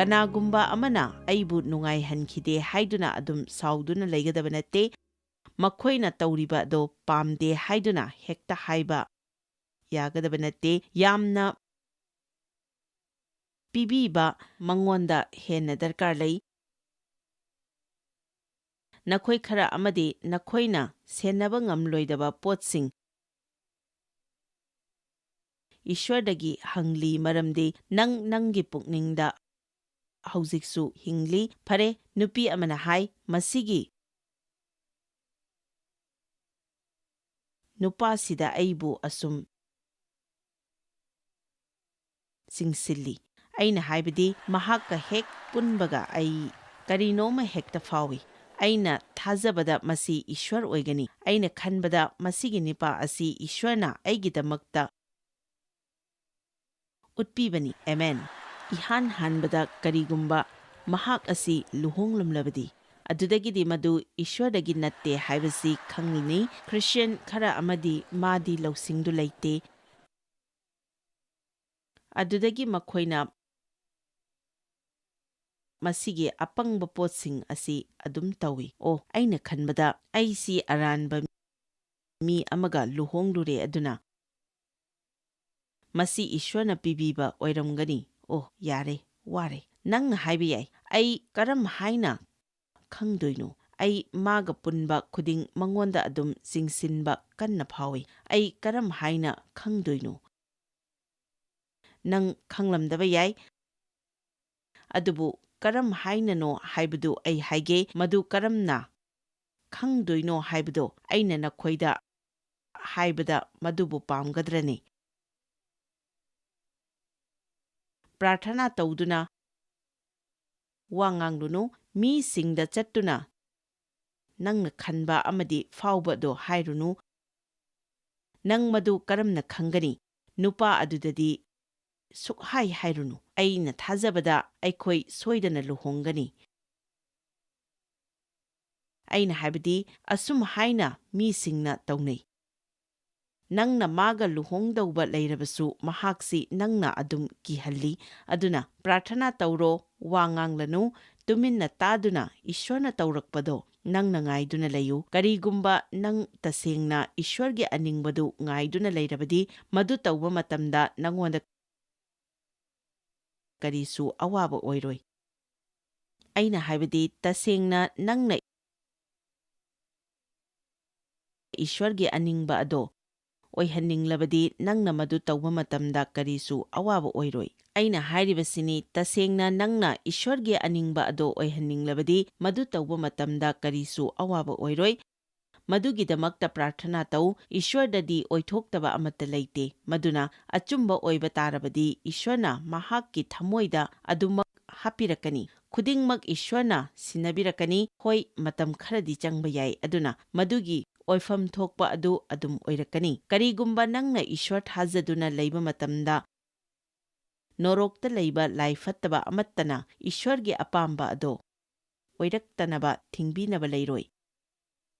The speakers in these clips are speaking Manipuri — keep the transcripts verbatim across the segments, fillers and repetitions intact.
ꯀꯅꯥꯒꯨꯝꯕ ꯑꯃꯅ ꯑꯩꯕꯨ ꯅꯨꯡꯉꯥꯏꯍꯟꯈꯤꯗꯦ ꯍꯥꯏꯗꯨꯅ ꯑꯗꯨꯝ ꯁꯥꯎꯗꯨꯅ ꯂꯩꯒꯗꯕ ꯅꯠꯇꯦ꯫ ꯃꯈꯣꯏꯅ ꯇꯧꯔꯤꯕ ꯑꯗꯣ ꯄꯥꯝꯗꯦ ꯍꯥꯏꯗꯨꯅ ꯍꯦꯛꯇ ꯍꯥꯏꯕ ꯌꯥꯒꯗꯕ ꯅꯠꯇꯦ꯫ ꯌꯥꯝꯅ ꯄꯤꯕꯤꯕ ꯃꯉꯣꯟꯗ ꯍꯦꯟꯅ ꯗꯔꯀꯥꯔ ꯂꯩ꯫ ꯅꯈꯣꯏ ꯈꯔ ꯑꯃꯗꯤ ꯅꯈꯣꯏꯅ ꯁꯦꯟꯅꯕ ꯉꯝꯂꯣꯏꯗꯕ ꯄꯣꯠꯁꯤꯡ ꯏꯁ꯭ꯋꯔꯗꯒꯤ ꯍꯪꯂꯤ, ꯃꯔꯝꯗꯤ ꯅꯪ ꯅꯪꯒꯤ ꯄꯨꯛꯅꯤꯡꯗ ꯍꯧꯖꯤꯛꯁꯨ ꯍꯤꯡꯂꯤ꯫ ꯐꯔꯦ, ꯅꯨꯄꯤ ꯑꯃꯅ ꯍꯥꯏ, "ꯃꯁꯤꯒꯤ ꯅꯨꯄꯥꯁꯤꯗ ꯑꯩꯕꯨ ꯑꯁꯨꯝ ꯆꯤꯡꯁꯤꯜꯂꯤ꯫ ꯑꯩꯅ ꯍꯥꯏꯕꯗꯤ, ꯃꯍꯥꯛꯀ ꯍꯦꯛ ꯄꯨꯟꯕꯒ ꯑꯩ ꯀꯔꯤꯅꯣꯃ ꯍꯦꯛꯇ ꯐꯥꯎꯏ꯫ ꯑꯩꯅ ꯊꯥꯖꯕꯗ ꯃꯁꯤ ꯏꯁ꯭ꯋꯔ ꯑꯣꯏꯒꯅꯤ꯫ ꯑꯩꯅ ꯈꯟꯕꯗ ꯃꯁꯤꯒꯤ ꯅꯤꯄꯥ ꯑꯁꯤ ꯏꯁ꯭ꯋꯔꯅ ꯑꯩꯒꯤꯗꯃꯛꯇ ꯎꯠꯄꯤꯕꯅꯤ꯫" ꯑꯦꯃꯦꯟ꯫ ꯏꯍꯥꯟ ꯍꯥꯟꯕꯗ ꯀꯔꯤꯒꯨꯝꯕ ꯃꯍꯥꯛ ꯑꯁꯤ ꯂꯨꯍꯣꯡꯂꯝꯂꯕꯗꯤ, ꯑꯗꯨꯗꯒꯤꯗꯤ ꯃꯗꯨ ꯏꯁ꯭ꯋꯔꯗꯒꯤ ꯅꯠꯇꯦ ꯍꯥꯏꯕꯁꯤ ꯈꯪꯂꯅꯤ꯫ ꯈ꯭ꯔꯤꯁꯇꯤꯌꯟ ꯈꯔ ꯑꯃꯗꯤ ꯃꯥꯗꯤ ꯂꯧꯁꯤꯡꯗꯨ ꯂꯩꯇꯦ꯫ ꯑꯗꯨꯗꯒꯤ ꯃꯈꯣꯏꯅ ꯃꯁꯤꯒꯤ ꯑꯄꯪꯕ ꯄꯣꯠꯁꯤꯡ ꯑꯁꯤ ꯑꯗꯨꯝ ꯇꯧꯏ꯫ ꯑꯣ, ꯑꯩꯅ ꯈꯟꯕꯗ ꯑꯩꯁꯤ ꯑꯔꯥꯟꯕ ꯃꯤ ꯑꯃꯒ ꯂꯨꯍꯣꯡꯂꯨꯔꯦ, ꯑꯗꯨꯅ ꯃꯁꯤ ꯏꯁ꯭ꯋꯔꯅ ꯄꯤꯕꯤꯕ ꯑꯣꯏꯔꯝꯒꯅꯤ꯫ ꯑꯣ, ꯌꯥꯔꯦ, ꯋꯥꯔꯦ꯫ ꯅꯪꯅ ꯍꯥꯏꯕ ꯌꯥꯏ, "ꯑꯩ ꯀꯔꯝ ꯍꯥꯏꯅ ꯈꯪꯗꯣꯏꯅꯣ? ꯑꯩ ꯃꯥꯒ ꯄꯨꯟꯕ ꯈꯨꯗꯤꯡ ꯃꯉꯣꯟꯗ ꯑꯗꯨꯝ ꯆꯤꯡꯁꯤꯟꯕ ꯀꯟꯅ ꯐꯥꯎꯏ꯫ ꯑꯩ ꯀꯔꯝ ꯍꯥꯏꯅ ꯈꯪꯗꯣꯏꯅꯣ?" ꯅꯪ ꯈꯪꯂꯝꯗꯕ ꯌꯥꯏ, ꯑꯗꯨꯕꯨ ꯀꯔꯝ ꯍꯥꯏꯅꯅꯣ ꯍꯥꯏꯕꯗꯨ ꯑꯩ ꯍꯥꯏꯒꯦ꯫ ꯃꯗꯨ ꯀꯔꯝꯅ ꯈꯪꯗꯣꯏꯅꯣ ꯍꯥꯏꯕꯗꯣ ꯑꯩꯅ ꯅꯈꯣꯏꯗ ꯍꯥꯏꯕꯗ ꯃꯗꯨꯕꯨ ꯄꯥꯝꯒꯗ꯭ꯔꯅꯤ? ꯄ꯭ꯔꯥꯔꯊꯅꯥ ꯇꯧꯗꯨꯅ ꯋꯥ ꯉꯥꯡꯂꯨꯅꯨ꯫ ꯃꯤꯁꯤꯡꯗ ꯆꯠꯇꯨꯅ ꯅꯪꯅ ꯈꯟꯕ ꯑꯃꯗꯤ ꯐꯥꯎꯕꯗꯣ ꯍꯥꯏꯔꯨꯅꯨ꯫ ꯅꯪ ꯃꯗꯨ ꯀꯔꯝꯅ ꯈꯪꯒꯅꯤ? ꯅꯨꯄꯥ ꯑꯗꯨꯗꯗꯤ ꯁꯨꯛꯍꯥꯏ ꯍꯥꯏꯔꯨꯅꯨ꯫ ꯑꯩꯅ ꯊꯥꯖꯕꯗ ꯑꯩꯈꯣꯏ ꯁꯣꯏꯗꯅ ꯂꯨꯍꯣꯡꯒꯅꯤ꯫ ꯑꯩꯅ ꯍꯥꯏꯕꯗꯤ, ꯑꯁꯨꯝ ꯍꯥꯏꯅ ꯃꯤꯁꯤꯡꯅ ꯇꯧꯅꯩ꯫ ꯅꯪꯅ ꯃꯥꯒ ꯂꯨꯍꯣꯡꯗꯧꯕ ꯂꯩꯔꯕꯁꯨ, ꯃꯍꯥꯛꯁꯤ ꯅꯪꯅ ꯑꯗꯨꯝ ꯀꯤꯍꯜꯂꯤ꯫ ꯑꯗꯨꯅ ꯄ꯭ꯔꯥꯔꯊꯅꯥ ꯇꯧꯔꯣ, ꯋꯥ ꯉꯥꯡꯂꯅꯨ, ꯇꯨꯃꯤꯟꯅ ꯇꯥꯗꯨꯅ ꯏꯁ꯭ꯋꯔꯅ ꯇꯧꯔꯛꯄꯗꯣ ꯅꯪꯅ ꯉꯥꯏꯗꯨꯅ ꯂꯩꯌꯨ꯫ ꯀꯔꯤꯒꯨꯝꯕ ꯅꯪ ꯇꯁꯦꯡꯅ ꯏꯁ꯭ꯋꯔꯒꯤ ꯑꯅꯤꯡꯕꯗꯨ ꯉꯥꯏꯗꯨꯅ ꯂꯩꯔꯕꯗꯤ, ꯃꯗꯨ ꯇꯧꯕ ꯃꯇꯝꯗ ꯅꯉꯣꯟꯗ ꯀꯔꯤꯁꯨ ꯑꯋꯥꯕ ꯑꯣꯏꯔꯣꯏ꯫ ꯑꯩꯅ ꯍꯥꯏꯕꯗꯤ, ꯇꯁꯦꯡꯅ ꯅꯪꯅ ꯏꯁ꯭ꯋꯔꯒꯤ ꯑꯅꯤꯡꯕ ꯑꯗꯣ ꯑꯣꯏꯍꯟꯅꯤꯡꯂꯕꯗꯤ, ꯅꯪꯅ ꯃꯗꯨ ꯇꯧꯕ ꯃꯇꯝꯗ ꯀꯔꯤꯁꯨ ꯑꯋꯥꯕ ꯑꯣꯏꯔꯣꯏ꯫ ꯑꯩꯅ ꯍꯥꯏꯔꯤꯕꯁꯤꯅꯤ, ꯇꯁꯦꯡꯅ ꯅꯪꯅ ꯏꯁ꯭ꯋꯔꯒꯤ ꯑꯅꯤꯡꯕ ꯑꯗꯣ ꯑꯣꯏꯍꯟꯅꯤꯡꯂꯕꯗꯤ, ꯃꯗꯨ ꯇꯧꯕ ꯃꯇꯝꯗ ꯀꯔꯤꯁꯨ ꯑꯋꯥꯕ ꯑꯣꯏꯔꯣꯏ꯫ ꯃꯗꯨꯒꯤꯗꯃꯛꯇ ꯄ꯭ꯔꯥꯔꯊꯅꯥ ꯇꯧ꯫ ꯏꯁ꯭ꯋꯔꯗꯗꯤ ꯑꯣꯏꯊꯣꯛꯇꯕ ꯑꯃꯠꯇ ꯂꯩꯇꯦ꯫ ꯃꯗꯨꯅ ꯑꯆꯨꯝꯕ ꯑꯣꯏꯕ ꯇꯥꯔꯕꯗꯤ, ꯏꯁ꯭ꯋꯔꯅ ꯃꯍꯥꯛꯀꯤ ꯊꯃꯣꯏꯗ ꯑꯗꯨꯃꯛ ꯍꯥꯞꯄꯤꯔꯛꯀꯅꯤ꯫ ꯈꯨꯗꯤꯡꯃꯛ ꯏꯁ꯭ꯋꯔꯅ ꯁꯤꯟꯅꯕꯤꯔꯛꯀꯅꯤ꯫ ꯍꯣꯏ, ꯃꯇꯝ ꯈꯔꯗꯤ ꯆꯪꯕ ꯌꯥꯏ, ꯑꯗꯨꯅ ꯃꯗꯨꯒꯤ ꯑꯣꯏꯐꯝ ꯊꯣꯛꯄ ꯑꯗꯨ ꯑꯗꯨꯝ ꯑꯣꯏꯔꯛꯀꯅꯤ꯫ ꯀꯔꯤꯒꯨꯝꯕ ꯅꯪꯅ ꯏꯁ꯭ꯋꯔ ꯊꯥꯖꯗꯨꯅ ꯂꯩꯕ ꯃꯇꯝꯗ, ꯅꯣꯔꯣꯛꯇ ꯂꯩꯕ ꯂꯥꯏ ꯐꯠꯇꯕ ꯑꯃꯠꯇꯅ ꯏꯁ꯭ꯋꯔꯒꯤ ꯑꯄꯥꯝꯕ ꯑꯗꯣ ꯑꯣꯏꯔꯛꯇꯅꯕ ꯊꯤꯡꯕꯤꯅꯕ ꯂꯩꯔꯣꯏ꯫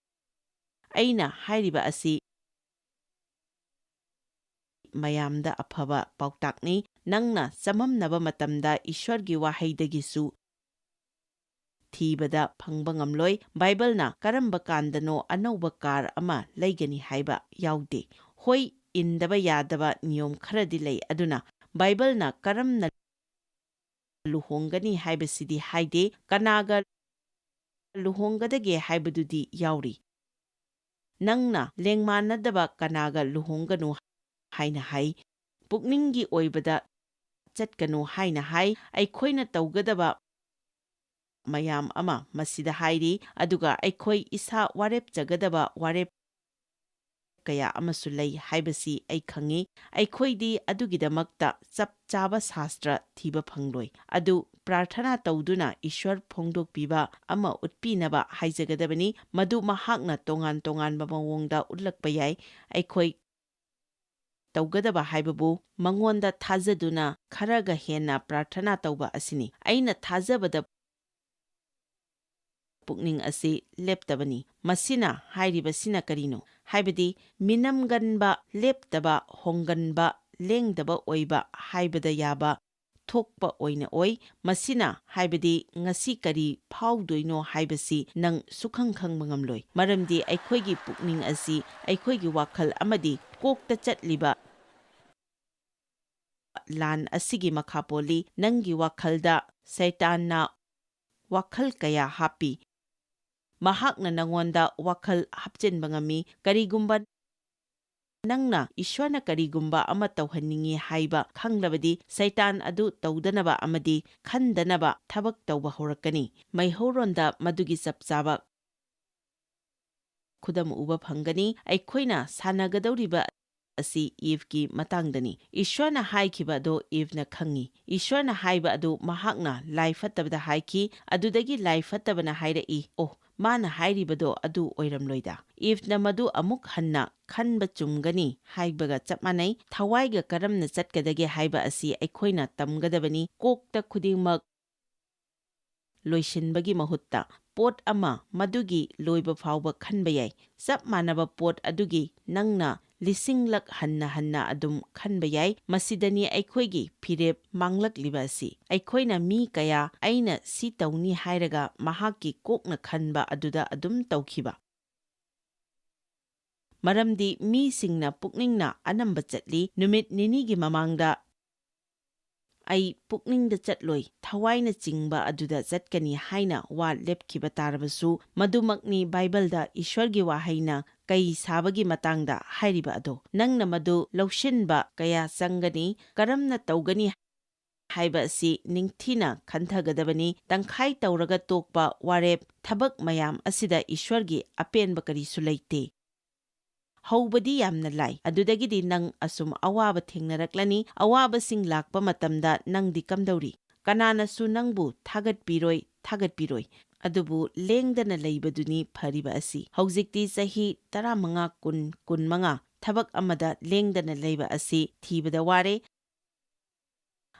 ꯑꯩꯅ ꯍꯥꯏꯔꯤꯕ ꯑꯁꯤ ꯃꯌꯥꯝꯗ ꯑꯐꯕ ꯄꯥꯎꯇꯥꯛꯅꯤ꯫ ꯅꯪꯅ ꯆꯃꯝꯅꯕ ꯃꯇꯝꯗ ꯏꯁ꯭ꯋꯔꯒꯤ ꯋꯥꯍꯩꯗꯒꯤꯁꯨ ꯊꯤꯕꯗ ꯐꯪꯕ ꯉꯝꯂꯣꯏ꯫ ꯕꯥꯏꯕꯜꯅ ꯀꯔꯝꯕ ꯀꯥꯟꯗꯅꯣ ꯑꯅꯧꯕ ꯀꯥꯔ ꯑꯃ ꯂꯩꯒꯅꯤ ꯍꯥꯏꯕ ꯌꯥꯎꯗꯦ꯫ ꯍꯣꯏ, ꯏꯟꯗꯕ ꯌꯥꯗꯕ ꯅꯤꯌꯣꯝ ꯈꯔꯗꯤ ꯂꯩ, ꯑꯗꯨꯅ ꯕꯥꯏꯕꯜꯅ ꯀꯔꯝꯅ ꯂꯨꯍꯣꯡꯒꯅꯤ ꯍꯥꯏꯕꯁꯤꯗꯤ ꯍꯥꯏꯗꯦ, ꯀꯅꯥꯒ ꯂꯨꯍꯣꯡꯒꯗꯒꯦ ꯍꯥꯏꯕꯗꯨꯗꯤ ꯌꯥꯎꯔꯤ꯫ ꯅꯪꯅ ꯂꯦꯡꯃꯥꯟꯅꯗꯕ ꯀꯅꯥꯒ ꯂꯨꯍꯣꯡꯒꯅꯨ ꯍꯥꯏꯅ ꯍꯥꯏ, ꯄꯨꯛꯅꯤꯡꯒꯤ ꯑꯣꯏꯕꯗ ꯆꯠꯀꯅꯨ ꯍꯥꯏꯅ ꯍꯥꯏ꯫ ꯑꯩꯈꯣꯏꯅ ꯇꯧꯒꯗꯕ ꯃꯌꯥꯝ ꯑꯃ ꯃꯁꯤꯗ ꯍꯥꯏꯔꯤ, ꯑꯗꯨꯒ ꯑꯩꯈꯣꯏ ꯏꯁꯥ ꯋꯥꯔꯦꯞꯆꯒꯗꯕ ꯋꯥꯔꯦꯞ ꯀꯌꯥ ꯑꯃꯁꯨ ꯂꯩ ꯍꯥꯏꯕꯁꯤ ꯑꯩ ꯈꯪꯏ꯫ ꯑꯩꯈꯣꯏꯗꯤ ꯑꯗꯨꯒꯤꯗꯃꯛꯇ ꯆꯞ ꯆꯥꯕ ꯁꯥꯁꯇ꯭ꯔ ꯊꯤꯕ ꯐꯪꯂꯣꯏ꯫ ꯑꯗꯨ ꯄ꯭ꯔꯥꯔꯊꯅꯥ ꯇꯧꯗꯨꯅ ꯏꯁ꯭ꯋꯔ ꯐꯣꯡꯗꯣꯛꯄꯤꯕ ꯑꯃ ꯎꯠꯄꯤꯅꯕ ꯍꯥꯏꯖꯒꯗꯕꯅꯤ꯫ ꯃꯗꯨ ꯃꯍꯥꯛꯅ ꯇꯣꯉꯥꯟ ꯇꯣꯉꯥꯟꯕ ꯃꯑꯣꯡꯗ ꯎꯠꯂꯛꯄ ꯌꯥꯏ꯫ ꯑꯩꯈꯣꯏ ꯇꯧꯒꯗꯕ ꯍꯥꯏꯕꯕꯨ ꯃꯉꯣꯟꯗ ꯊꯥꯖꯗꯨꯅ ꯈꯔꯒ ꯍꯦꯟꯅ ꯄ꯭ꯔꯥꯔꯊꯅꯥ ꯇꯧꯕ ꯑꯁꯤꯅꯤ꯫ ꯑꯩꯅ ꯊꯥꯖꯕꯗ ꯄꯨꯛꯅꯤꯡ ꯑꯁꯤ ꯂꯦꯞꯇꯕꯅꯤ꯫ ꯃꯁꯤꯅ ꯍꯥꯏꯔꯤꯕꯁꯤꯅ ꯀꯔꯤꯅꯣ? ꯍꯥꯏꯕꯗꯤ ꯃꯤꯅꯝꯒꯟꯕ, ꯂꯦꯞꯇꯕ, ꯍꯣꯡꯒꯟꯕ, ꯂꯦꯡꯗꯕ ꯑꯣꯏꯕ ꯍꯥꯏꯕꯗ ꯌꯥꯕ ꯊꯣꯛꯄ ꯑꯣꯏꯅ ꯑꯣꯏ꯫ ꯃꯁꯤꯅ ꯍꯥꯏꯕꯗꯤ ꯉꯁꯤ ꯀꯔꯤ ꯐꯥꯎꯗꯣꯏꯅꯣ ꯍꯥꯏꯕꯁꯤ ꯅꯪ ꯁꯨꯈꯪ ꯈꯪꯕ ꯉꯝꯂꯣꯏ, ꯃꯔꯝꯗꯤ ꯑꯩꯈꯣꯏꯒꯤ ꯄꯨꯛꯅꯤꯡ ꯑꯁꯤ ꯑꯩꯈꯣꯏꯒꯤ ꯋꯥꯈꯜ ꯑꯃꯗꯤ ꯀꯣꯛꯇ ꯆꯠꯂꯤꯕ ꯂꯥꯟ ꯑꯁꯤꯒꯤ ꯃꯈꯥ ꯄꯣꯜꯂꯤ꯫ ꯅꯪꯒꯤ ꯋꯥꯈꯜꯗ ꯁꯩꯇꯥꯟꯅ ꯋꯥꯈꯜ ꯀꯌꯥ ꯍꯥꯞꯄꯤ꯫ ꯃꯍꯥꯛꯅ ꯅꯉꯣꯟꯗ ꯋꯥꯈꯜ ꯍꯥꯞꯆꯤꯟꯕ ꯉꯝꯃꯤ꯫ ꯀꯔꯤꯒꯨꯝꯕ ꯅꯪꯅ ꯏꯁ꯭ꯋꯔꯅ ꯀꯔꯤꯒꯨꯝꯕ ꯑꯃ ꯇꯧꯍꯟꯅꯤꯡꯏ ꯍꯥꯏꯕ ꯈꯪꯂꯕꯗꯤ, ꯁꯩꯇꯥꯟ ꯑꯗꯨ ꯇꯧꯗꯅꯕ ꯑꯃꯗꯤ ꯈꯟꯗꯅꯕ ꯊꯕꯛ ꯇꯧꯕ ꯍꯧꯔꯛꯀꯅꯤ꯫ ꯃꯩꯍꯧꯔꯣꯟꯗ ꯃꯗꯨꯒꯤ ꯆꯞ ꯆꯥꯕ ꯈꯨꯗꯝ ꯎꯕ ꯐꯪꯒꯅꯤ꯫ ꯑꯩꯈꯣꯏꯅ ꯁꯥꯟꯅꯒꯗꯧꯔꯤꯕ ꯑꯁꯤ ꯏꯚꯀꯤ ꯃꯇꯥꯡꯗꯅꯤ꯫ ꯏꯁ꯭ꯋꯔꯅ ꯍꯥꯏꯈꯤꯕ ꯑꯗꯨ ꯏꯚꯅ ꯈꯪꯏ꯫ ꯏꯁ꯭ꯋꯔꯅ ꯍꯥꯏꯕ ꯑꯗꯨ ꯃꯍꯥꯛꯅ ꯂꯥꯏ ꯐꯠꯇꯕꯗ ꯍꯥꯏꯈꯤ꯫ ꯑꯗꯨꯗꯒꯤ ꯂꯥꯏ ꯐꯠꯇꯕꯅ ꯍꯥꯏꯔꯛꯏ, "ꯑꯣ, ꯃꯥꯅ ꯍꯥꯏꯔꯤꯕꯗꯣ ꯑꯗꯨ ꯑꯣꯏꯔꯝꯂꯣꯏꯗ"꯫ ꯏꯚꯅ ꯃꯗꯨ ꯑꯃꯨꯛ ꯍꯟꯅ ꯈꯟꯕ ꯆꯨꯝꯒꯅꯤ ꯍꯥꯏꯕꯒ ꯆꯞ ꯃꯥꯟꯅꯩ꯫ ꯊꯋꯥꯏꯒ ꯀꯔꯝꯅ ꯆꯠꯀꯗꯒꯦ ꯍꯥꯏꯕ ꯑꯁꯤ ꯑꯩꯈꯣꯏꯅ ꯇꯝꯒꯗꯕꯅꯤ꯫ ꯀꯣꯛꯇ ꯈꯨꯗꯤꯡꯃꯛ ꯂꯣꯏꯁꯤꯟꯕꯒꯤ ꯃꯍꯨꯠꯇ, ꯄꯣꯠ ꯑꯃ ꯃꯗꯨꯒꯤ ꯂꯣꯏꯕ ꯐꯥꯎꯕ ꯈꯟꯕ ꯌꯥꯏ꯫ ꯆꯞ ꯃꯥꯟꯅꯕ ꯄꯣꯠ ꯑꯗꯨꯒꯤ ꯅꯪꯅ ꯂꯤꯁꯤꯡꯂꯛ ꯍꯟꯅ ꯍꯟꯅ ꯑꯗꯨꯝ ꯈꯟꯕ ꯌꯥꯏ꯫ ꯃꯁꯤꯗꯅꯤ ꯑꯩꯈꯣꯏꯒꯤ ꯐꯤꯔꯦꯞ ꯃꯥꯡꯂꯛꯂꯤꯕ ꯑꯁꯤ꯫ ꯑꯩꯈꯣꯏꯅ ꯃꯤ ꯀꯌꯥ "ꯑꯩꯅ ꯁꯤ ꯇꯧꯅꯤ" ꯍꯥꯏꯔꯒ ꯃꯍꯥꯛꯀꯤ ꯀꯣꯛꯅ ꯈꯟꯕ ꯑꯗꯨꯗ ꯑꯗꯨꯝ ꯇꯧꯈꯤꯕ꯫ ꯃꯔꯝꯗꯤ ꯃꯤꯁꯤꯡꯅ ꯄꯨꯛꯅꯤꯡꯅ ꯑꯅꯝꯕ ꯆꯠꯂꯤ꯫ ꯅꯨꯃꯤꯠ ꯅꯤꯅꯤꯒꯤ ꯃꯃꯥꯡꯗ "ꯑꯩ ꯄꯨꯛꯅꯤꯡꯗ ꯆꯠꯂꯣꯏ, ꯊꯋꯥꯏꯅ ꯆꯤꯡꯕ ꯑꯗꯨꯗ ꯆꯠꯀꯅꯤ" ꯍꯥꯏꯅ ꯋꯥ ꯂꯦꯞꯈꯤꯕ ꯇꯥꯔꯕꯁꯨ, ꯃꯗꯨꯃꯛꯅꯤ ꯕꯥꯏꯕꯜꯗ ꯏꯁ꯭ꯋꯔꯒꯤ ꯋꯥꯍꯩꯅ ꯀꯩ ꯁꯥꯕꯒꯤ ꯃꯇꯥꯡꯗ ꯍꯥꯏꯔꯤꯕ ꯑꯗꯣ꯫ ꯅꯪꯅ ꯃꯗꯨ ꯂꯧꯁꯤꯟꯕ ꯀꯌꯥ ꯆꯪꯒꯅꯤ, ꯀꯔꯝꯅ ꯇꯧꯒꯅꯤ ꯍꯥꯏꯕ ꯑꯁꯤ ꯅꯤꯡꯊꯤꯅ ꯈꯟꯊꯒꯗꯕꯅꯤ꯫ ꯇꯪꯈꯥꯏ ꯇꯧꯔꯒ ꯇꯣꯛꯄ ꯋꯥꯔꯦꯞ, ꯊꯕꯛ ꯃꯌꯥꯝ ꯑꯁꯤꯗ ꯏꯁ꯭ꯋꯔꯒꯤ ꯑꯄꯦꯟꯕ ꯀꯔꯤꯁꯨ ꯂꯩꯇꯦ꯫ ꯍꯧꯕꯗꯤ ꯌꯥꯝꯅ ꯂꯥꯏ, ꯑꯗꯨꯗꯒꯤꯗꯤ ꯅꯪ ꯑꯁꯨꯝ ꯑꯋꯥꯕ ꯊꯦꯡꯅꯔꯛꯂꯅꯤ꯫ ꯑꯋꯥꯕꯁꯤꯡ ꯂꯥꯛꯄ ꯃꯇꯝꯗ ꯅꯪꯗꯤ ꯀꯝꯗꯧꯔꯤ? ꯀꯅꯥꯅꯁꯨ ꯅꯪꯕꯨ ꯊꯥꯒꯠꯄꯤꯔꯣꯏ, ꯊꯥꯒꯠꯄꯤꯔꯣꯏ꯫ ꯑꯗꯨꯕꯨ ꯂꯦꯡꯗꯅ ꯂꯩꯕꯗꯨꯅꯤ ꯐꯔꯤꯕ ꯑꯁꯤ꯫ ꯍꯧꯖꯤꯛꯇꯤ ꯆꯍꯤ ꯇꯔꯥꯃꯉꯥ, ꯀꯨꯟ, ꯀꯨꯟꯃꯉꯥ ꯊꯕꯛ ꯑꯃꯗ ꯂꯦꯡꯗꯅ ꯂꯩꯕ ꯑꯁꯤ ꯊꯤꯕꯗ ꯋꯥꯔꯦ꯫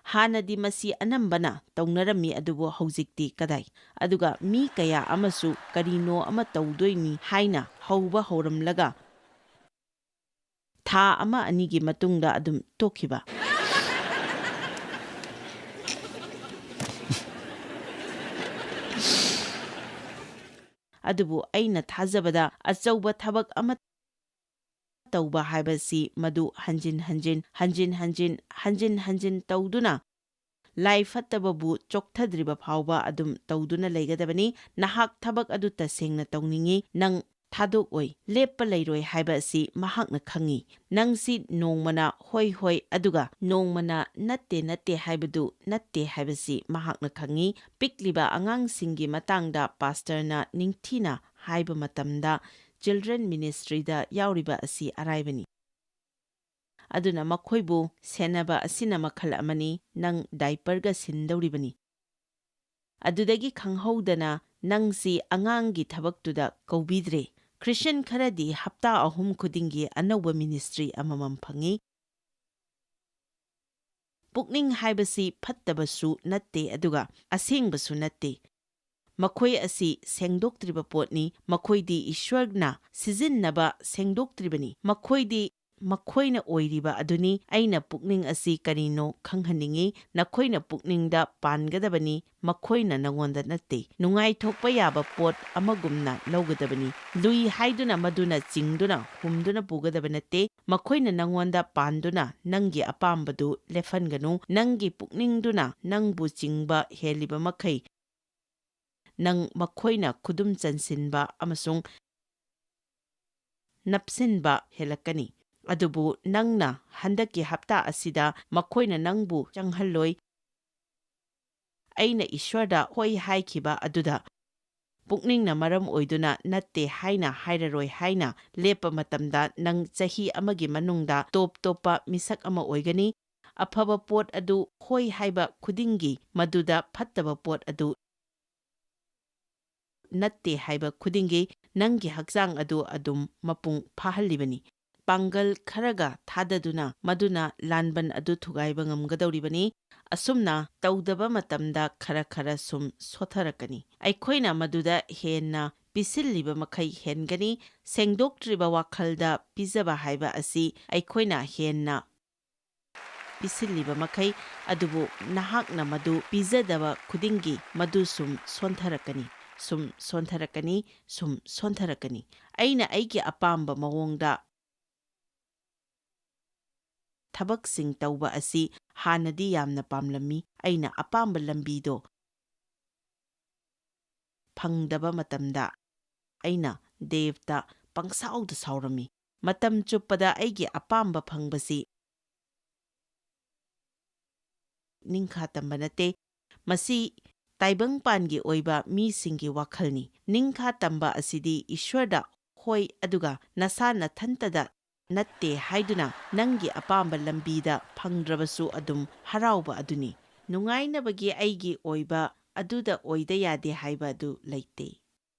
ꯍꯥꯟꯅꯗꯤ ꯃꯁꯤ ꯑꯅꯝꯕꯅ ꯇꯧꯅꯔꯝꯃꯤ, ꯑꯗꯨꯕꯨ ꯍꯧꯖꯤꯛꯇꯤ ꯀꯗꯥꯏ? ꯑꯗꯨꯒ ꯃꯤ ꯀꯌꯥ ꯑꯃꯁꯨ ꯀꯔꯤꯅꯣ ꯑꯃ ꯇꯧꯗꯣꯏꯅꯤ ꯍꯥꯏꯅ ꯍꯧꯕ ꯍꯧꯔꯝꯂꯒ ꯊꯥ ꯑꯃ ꯑꯅꯤꯒꯤ ꯃꯇꯨꯡꯗ ꯑꯗꯨꯝ ꯇꯣꯛꯈꯤꯕ꯫ ꯑꯗꯨꯕꯨ ꯑꯩꯅ ꯊꯥꯖꯕꯗ ꯑꯆꯧꯕ ꯊꯕꯛ ꯑꯃ ꯇꯧꯕ ꯍꯥꯏꯕꯁꯤ ꯃꯗꯨ ꯍꯟꯖꯤꯟ ꯍꯟꯖꯤꯟ, ꯍꯟꯖꯤꯟ ꯍꯟꯖꯤꯟ, ꯍꯟꯖꯤꯟ ꯍꯟꯖꯤꯟ ꯇꯧꯗꯨꯅ, ꯂꯥꯏ ꯐꯠꯇꯕꯕꯨ ꯆꯣꯛꯊꯗ꯭ꯔꯤꯕ ꯐꯥꯎꯕ ꯑꯗꯨꯝ ꯇꯧꯗꯨꯅ ꯂꯩꯒꯗꯕꯅꯤ꯫ ꯅꯍꯥꯛ ꯊꯕꯛ ꯑꯗꯨ ꯇꯁꯦꯡꯅ ꯇꯧꯅꯤꯡꯏ, ꯅꯪ ꯊꯥꯗꯣꯛꯑꯣꯏ, ꯂꯦꯞꯄ ꯂꯩꯔꯣꯏ ꯍꯥꯏꯕ ꯑꯁꯤ ꯃꯍꯥꯛꯅ ꯈꯪꯏ꯫ ꯅꯪꯁꯤ ꯅꯣꯡꯃꯅ ꯍꯣꯏ ꯍꯣꯏ ꯑꯗꯨꯒ ꯅꯣꯡꯃꯅ ꯅꯠꯇꯦ ꯅꯠꯇꯦ ꯍꯥꯏꯕꯗꯨ ꯅꯠꯇꯦ ꯍꯥꯏꯕꯁꯤ ꯃꯍꯥꯛꯅ ꯈꯪꯏ꯫ ꯄꯤꯛꯂꯤꯕ ꯑꯉꯥꯡꯁꯤꯡꯒꯤ ꯃꯇꯥꯡꯗ ꯄꯥꯁꯇꯔꯅ ꯅꯤꯡꯊꯤꯅ ꯍꯥꯏꯕ ꯃꯇꯝꯗ, ꯆꯤꯜꯗ꯭ꯔꯦꯟ ꯃꯤꯅꯤꯁꯇ꯭ꯔꯤꯗ ꯌꯥꯎꯔꯤꯕ ꯑꯁꯤ ꯑꯔꯥꯏꯕꯅꯤ꯫ ꯑꯗꯨꯅ ꯃꯈꯣꯏꯕꯨ ꯁꯦꯟꯅꯕ ꯑꯁꯤꯅ ꯃꯈꯜ ꯑꯃꯅꯤ, ꯅꯪ ꯗꯥꯏꯄꯔꯒ ꯁꯤꯟꯗꯧꯔꯤꯕꯅꯤ꯫ ꯑꯗꯨꯗꯒꯤ ꯈꯪꯍꯧꯗꯅ ꯅꯪꯁꯤ ꯑꯉꯥꯡꯒꯤ ꯊꯕꯛꯇꯨꯗ ꯀꯧꯕꯤꯗ꯭ꯔꯦ꯫ ꯈ꯭ꯔꯤꯁꯇꯤꯌꯟ ꯈꯔꯗꯤ ꯍꯞꯇꯥ ꯑꯍꯨꯝ ꯈꯨꯗꯤꯡꯒꯤ ꯑꯅꯧꯕ ꯃꯤꯅꯤꯁꯇ꯭ꯔꯤ ꯑꯃꯃꯝ ꯐꯪꯏ꯫ ꯄꯨꯛꯅꯤꯡ ꯍꯥꯏꯕꯁꯤ ꯐꯠꯇꯕꯁꯨ ꯅꯠꯇꯦ, ꯑꯗꯨꯒ ꯑꯁꯦꯡꯕꯁꯨ ꯅꯠꯇꯦ꯫ ꯃꯈꯣꯏ ꯑꯁꯤ ꯁꯦꯡꯗꯣꯛꯇ꯭ꯔꯤꯕ ꯄꯣꯠꯅꯤ, ꯃꯈꯣꯏꯗꯤ ꯏꯁ꯭ꯋꯔꯅ ꯁꯤꯖꯤꯟꯅꯕ ꯁꯦꯡꯗꯣꯛꯇ꯭ꯔꯤꯕꯅꯤ꯫ ꯃꯈꯣꯏꯗꯤ ꯃꯈꯣꯏꯅ ꯑꯣꯏꯔꯤꯕ ꯑꯗꯨꯅꯤ꯫ ꯑꯩꯅ ꯄꯨꯛꯅꯤꯡ ꯑꯁꯤ ꯀꯔꯤꯅꯣ ꯈꯪꯍꯟꯅꯤꯡꯏ꯫ ꯅꯈꯣꯏꯅ ꯄꯨꯛꯅꯤꯡꯗ ꯄꯥꯟꯒꯗꯕꯅꯤ, ꯃꯈꯣꯏꯅ ꯅꯉꯣꯟꯗ ꯅꯠꯇꯦ꯫ ꯅꯨꯡꯉꯥꯏꯊꯣꯛꯄ ꯌꯥꯕ ꯄꯣꯠ ꯑꯃꯒꯨꯝꯅ ꯂꯧꯒꯗꯕꯅꯤ꯫ ꯂꯨꯏ ꯍꯥꯏꯗꯨꯅ ꯃꯗꯨꯅ ꯆꯤꯡꯗꯨꯅ ꯍꯨꯝꯗꯨꯅ ꯄꯨꯒꯗꯕ ꯅꯠꯇꯦ꯫ ꯃꯈꯣꯏꯅ ꯅꯉꯣꯟꯗ ꯄꯥꯟꯗꯨꯅ ꯅꯪꯒꯤ ꯑꯄꯥꯝꯕꯗꯨ ꯂꯦꯞꯍꯟꯒꯅꯨ꯫ ꯅꯪꯒꯤ ꯄꯨꯛꯅꯤꯡꯗꯨꯅ ꯅꯪꯕꯨ ꯆꯤꯡꯕ ꯍꯦꯜꯂꯤꯕ ꯃꯈꯩ, ꯅꯪ ꯃꯈꯣꯏꯅ ꯈꯨꯗꯨꯝ ꯆꯟꯁꯤꯟꯕ ꯑꯃꯁꯨꯡ ꯅꯞꯁꯤꯟꯕ ꯍꯦꯜꯂꯛꯀꯅꯤ꯫ ꯑꯗꯨꯕꯨ ꯅꯪꯅ ꯍꯟꯗꯛꯀꯤ ꯍꯞꯇꯥ ꯑꯁꯤꯗ ꯃꯈꯣꯏꯅ ꯅꯪꯕꯨ ꯆꯪꯍꯜꯂꯣꯏ꯫ ꯑꯩꯅ ꯏꯁ꯭ꯋꯔꯗ ꯍꯣꯏ ꯍꯥꯏꯈꯤꯕ ꯑꯗꯨꯗ ꯄꯨꯛꯅꯤꯡꯅ ꯃꯔꯝ ꯑꯣꯏꯗꯨꯅ ꯅꯠꯇꯦ ꯍꯥꯏꯅ ꯍꯥꯏꯔꯔꯣꯏ ꯍꯥꯏꯅ ꯂꯦꯞꯄ ꯃꯇꯝꯗ, ꯅꯪ ꯆꯍꯤ ꯑꯃꯒꯤ ꯃꯅꯨꯡꯗ ꯇꯣꯞ ꯇꯣꯞꯄ ꯃꯤꯁꯛ ꯑꯃ ꯑꯣꯏꯒꯅꯤ꯫ ꯑꯐꯕ ꯄꯣꯠ ꯑꯗꯨ ꯍꯣꯏ ꯍꯥꯏꯕ ꯈꯨꯗꯤꯡꯒꯤ, ꯃꯗꯨꯗ ꯐꯠꯇꯕ ꯄꯣꯠ ꯑꯗꯨ ꯅꯠꯇꯦ ꯍꯥꯏꯕ ꯈꯨꯗꯤꯡꯒꯤ, ꯅꯪꯒꯤ ꯍꯛꯆꯥꯡ ꯑꯗꯨ ꯑꯗꯨꯝ ꯃꯄꯨꯡ ꯐꯥꯍꯜꯂꯤꯕꯅꯤ꯫ ꯄꯥꯡꯒꯜ ꯈꯔꯒ ꯊꯥꯗꯗꯨꯅ ꯃꯗꯨꯅ ꯂꯥꯟꯕꯟ ꯑꯗꯨ ꯊꯨꯒꯥꯏꯕ ꯉꯝꯒꯗꯧꯔꯤꯕꯅꯤ꯫ ꯑꯁꯨꯝꯅ ꯇꯧꯗꯕ ꯃꯇꯝꯗ ꯈꯔ ꯈꯔ ꯁꯨꯝ ꯁꯣꯊꯔꯛꯀꯅꯤ꯫ ꯑꯩꯈꯣꯏꯅ ꯃꯗꯨꯗ ꯍꯦꯟꯅ ꯄꯤꯁꯤꯜꯂꯤꯕ ꯃꯈꯩ ꯍꯦꯟꯒꯅꯤ꯫ ꯁꯦꯡꯗꯣꯛꯇ꯭ꯔꯤꯕ ꯋꯥꯈꯜꯗ ꯄꯤꯖꯕ ꯍꯥꯏꯕ ꯑꯁꯤ ꯑꯩꯈꯣꯏꯅ ꯍꯦꯟꯅ ꯄꯤꯁꯤꯜꯂꯤꯕ ꯃꯈꯩ, ꯑꯗꯨꯕꯨ ꯅꯍꯥꯛꯅ ꯃꯗꯨ ꯄꯤꯖꯗꯕ ꯈꯨꯗꯤꯡꯒꯤ ꯃꯗꯨ ꯁꯨꯝ ꯁꯣꯟꯊꯔꯛꯀꯅꯤ, ꯁꯨꯝ ꯁꯣꯟꯊꯔꯛꯀꯅꯤ, ꯁꯨꯝ ꯁꯣꯟꯊꯔꯛꯀꯅꯤ꯫ ꯑꯩꯅ ꯑꯩꯒꯤ ꯑꯄꯥꯝꯕ ꯃꯑꯣꯡꯗ ꯊꯕꯛꯁꯤꯡ ꯇꯧꯕ ꯑꯁꯤ ꯍꯥꯟꯅꯗꯤ ꯌꯥꯝꯅ ꯄꯥꯝꯂꯝꯃꯤ꯫ ꯑꯩꯅ ꯑꯄꯥꯝꯕ ꯂꯝꯕꯤꯗꯣ ꯐꯪꯗꯕ ꯃꯇꯝꯗ ꯑꯩꯅ ꯗꯦꯕꯇ ꯄꯪꯁꯥꯎꯗ ꯁꯥꯎꯔꯝꯃꯤ꯫ ꯃꯇꯝ ꯆꯨꯞꯄꯗ ꯑꯩꯒꯤ ꯑꯄꯥꯝꯕ ꯐꯪꯕꯁꯤ ꯅꯤꯡꯈꯥ ꯇꯝꯕ ꯅꯠꯇꯦ꯫ ꯃꯁꯤ ꯇꯥꯏꯕꯪꯄꯥꯟꯒꯤ ꯑꯣꯏꯕ ꯃꯤꯁꯤꯡꯒꯤ ꯋꯥꯈꯜꯅꯤ꯫ ꯅꯤꯡꯈꯥ ꯇꯝꯕ ꯑꯁꯤꯗꯤ ꯏꯁ꯭ꯋꯔꯗ ꯍꯣꯏ, ꯑꯗꯨꯒ ꯅꯁꯥ ꯅꯊꯟꯇꯗ ꯅꯠꯇꯦ ꯍꯥꯏꯗꯨꯅ ꯅꯪꯒꯤ ꯑꯄꯥꯝꯕ ꯂꯝꯕꯤꯗ ꯐꯪꯗ꯭ꯔꯕꯁꯨ ꯑꯗꯨꯝ ꯍꯔꯥꯎꯕ ꯑꯗꯨꯅꯤ꯫ ꯅꯨꯡꯉꯥꯏꯅꯕꯒꯤ ꯑꯩꯒꯤ ꯑꯣꯏꯕ ꯑꯗꯨꯗ ꯑꯣꯏꯗ ꯌꯥꯗꯦ ꯍꯥꯏꯕ ꯑꯗꯨ ꯂꯩꯇꯦ꯫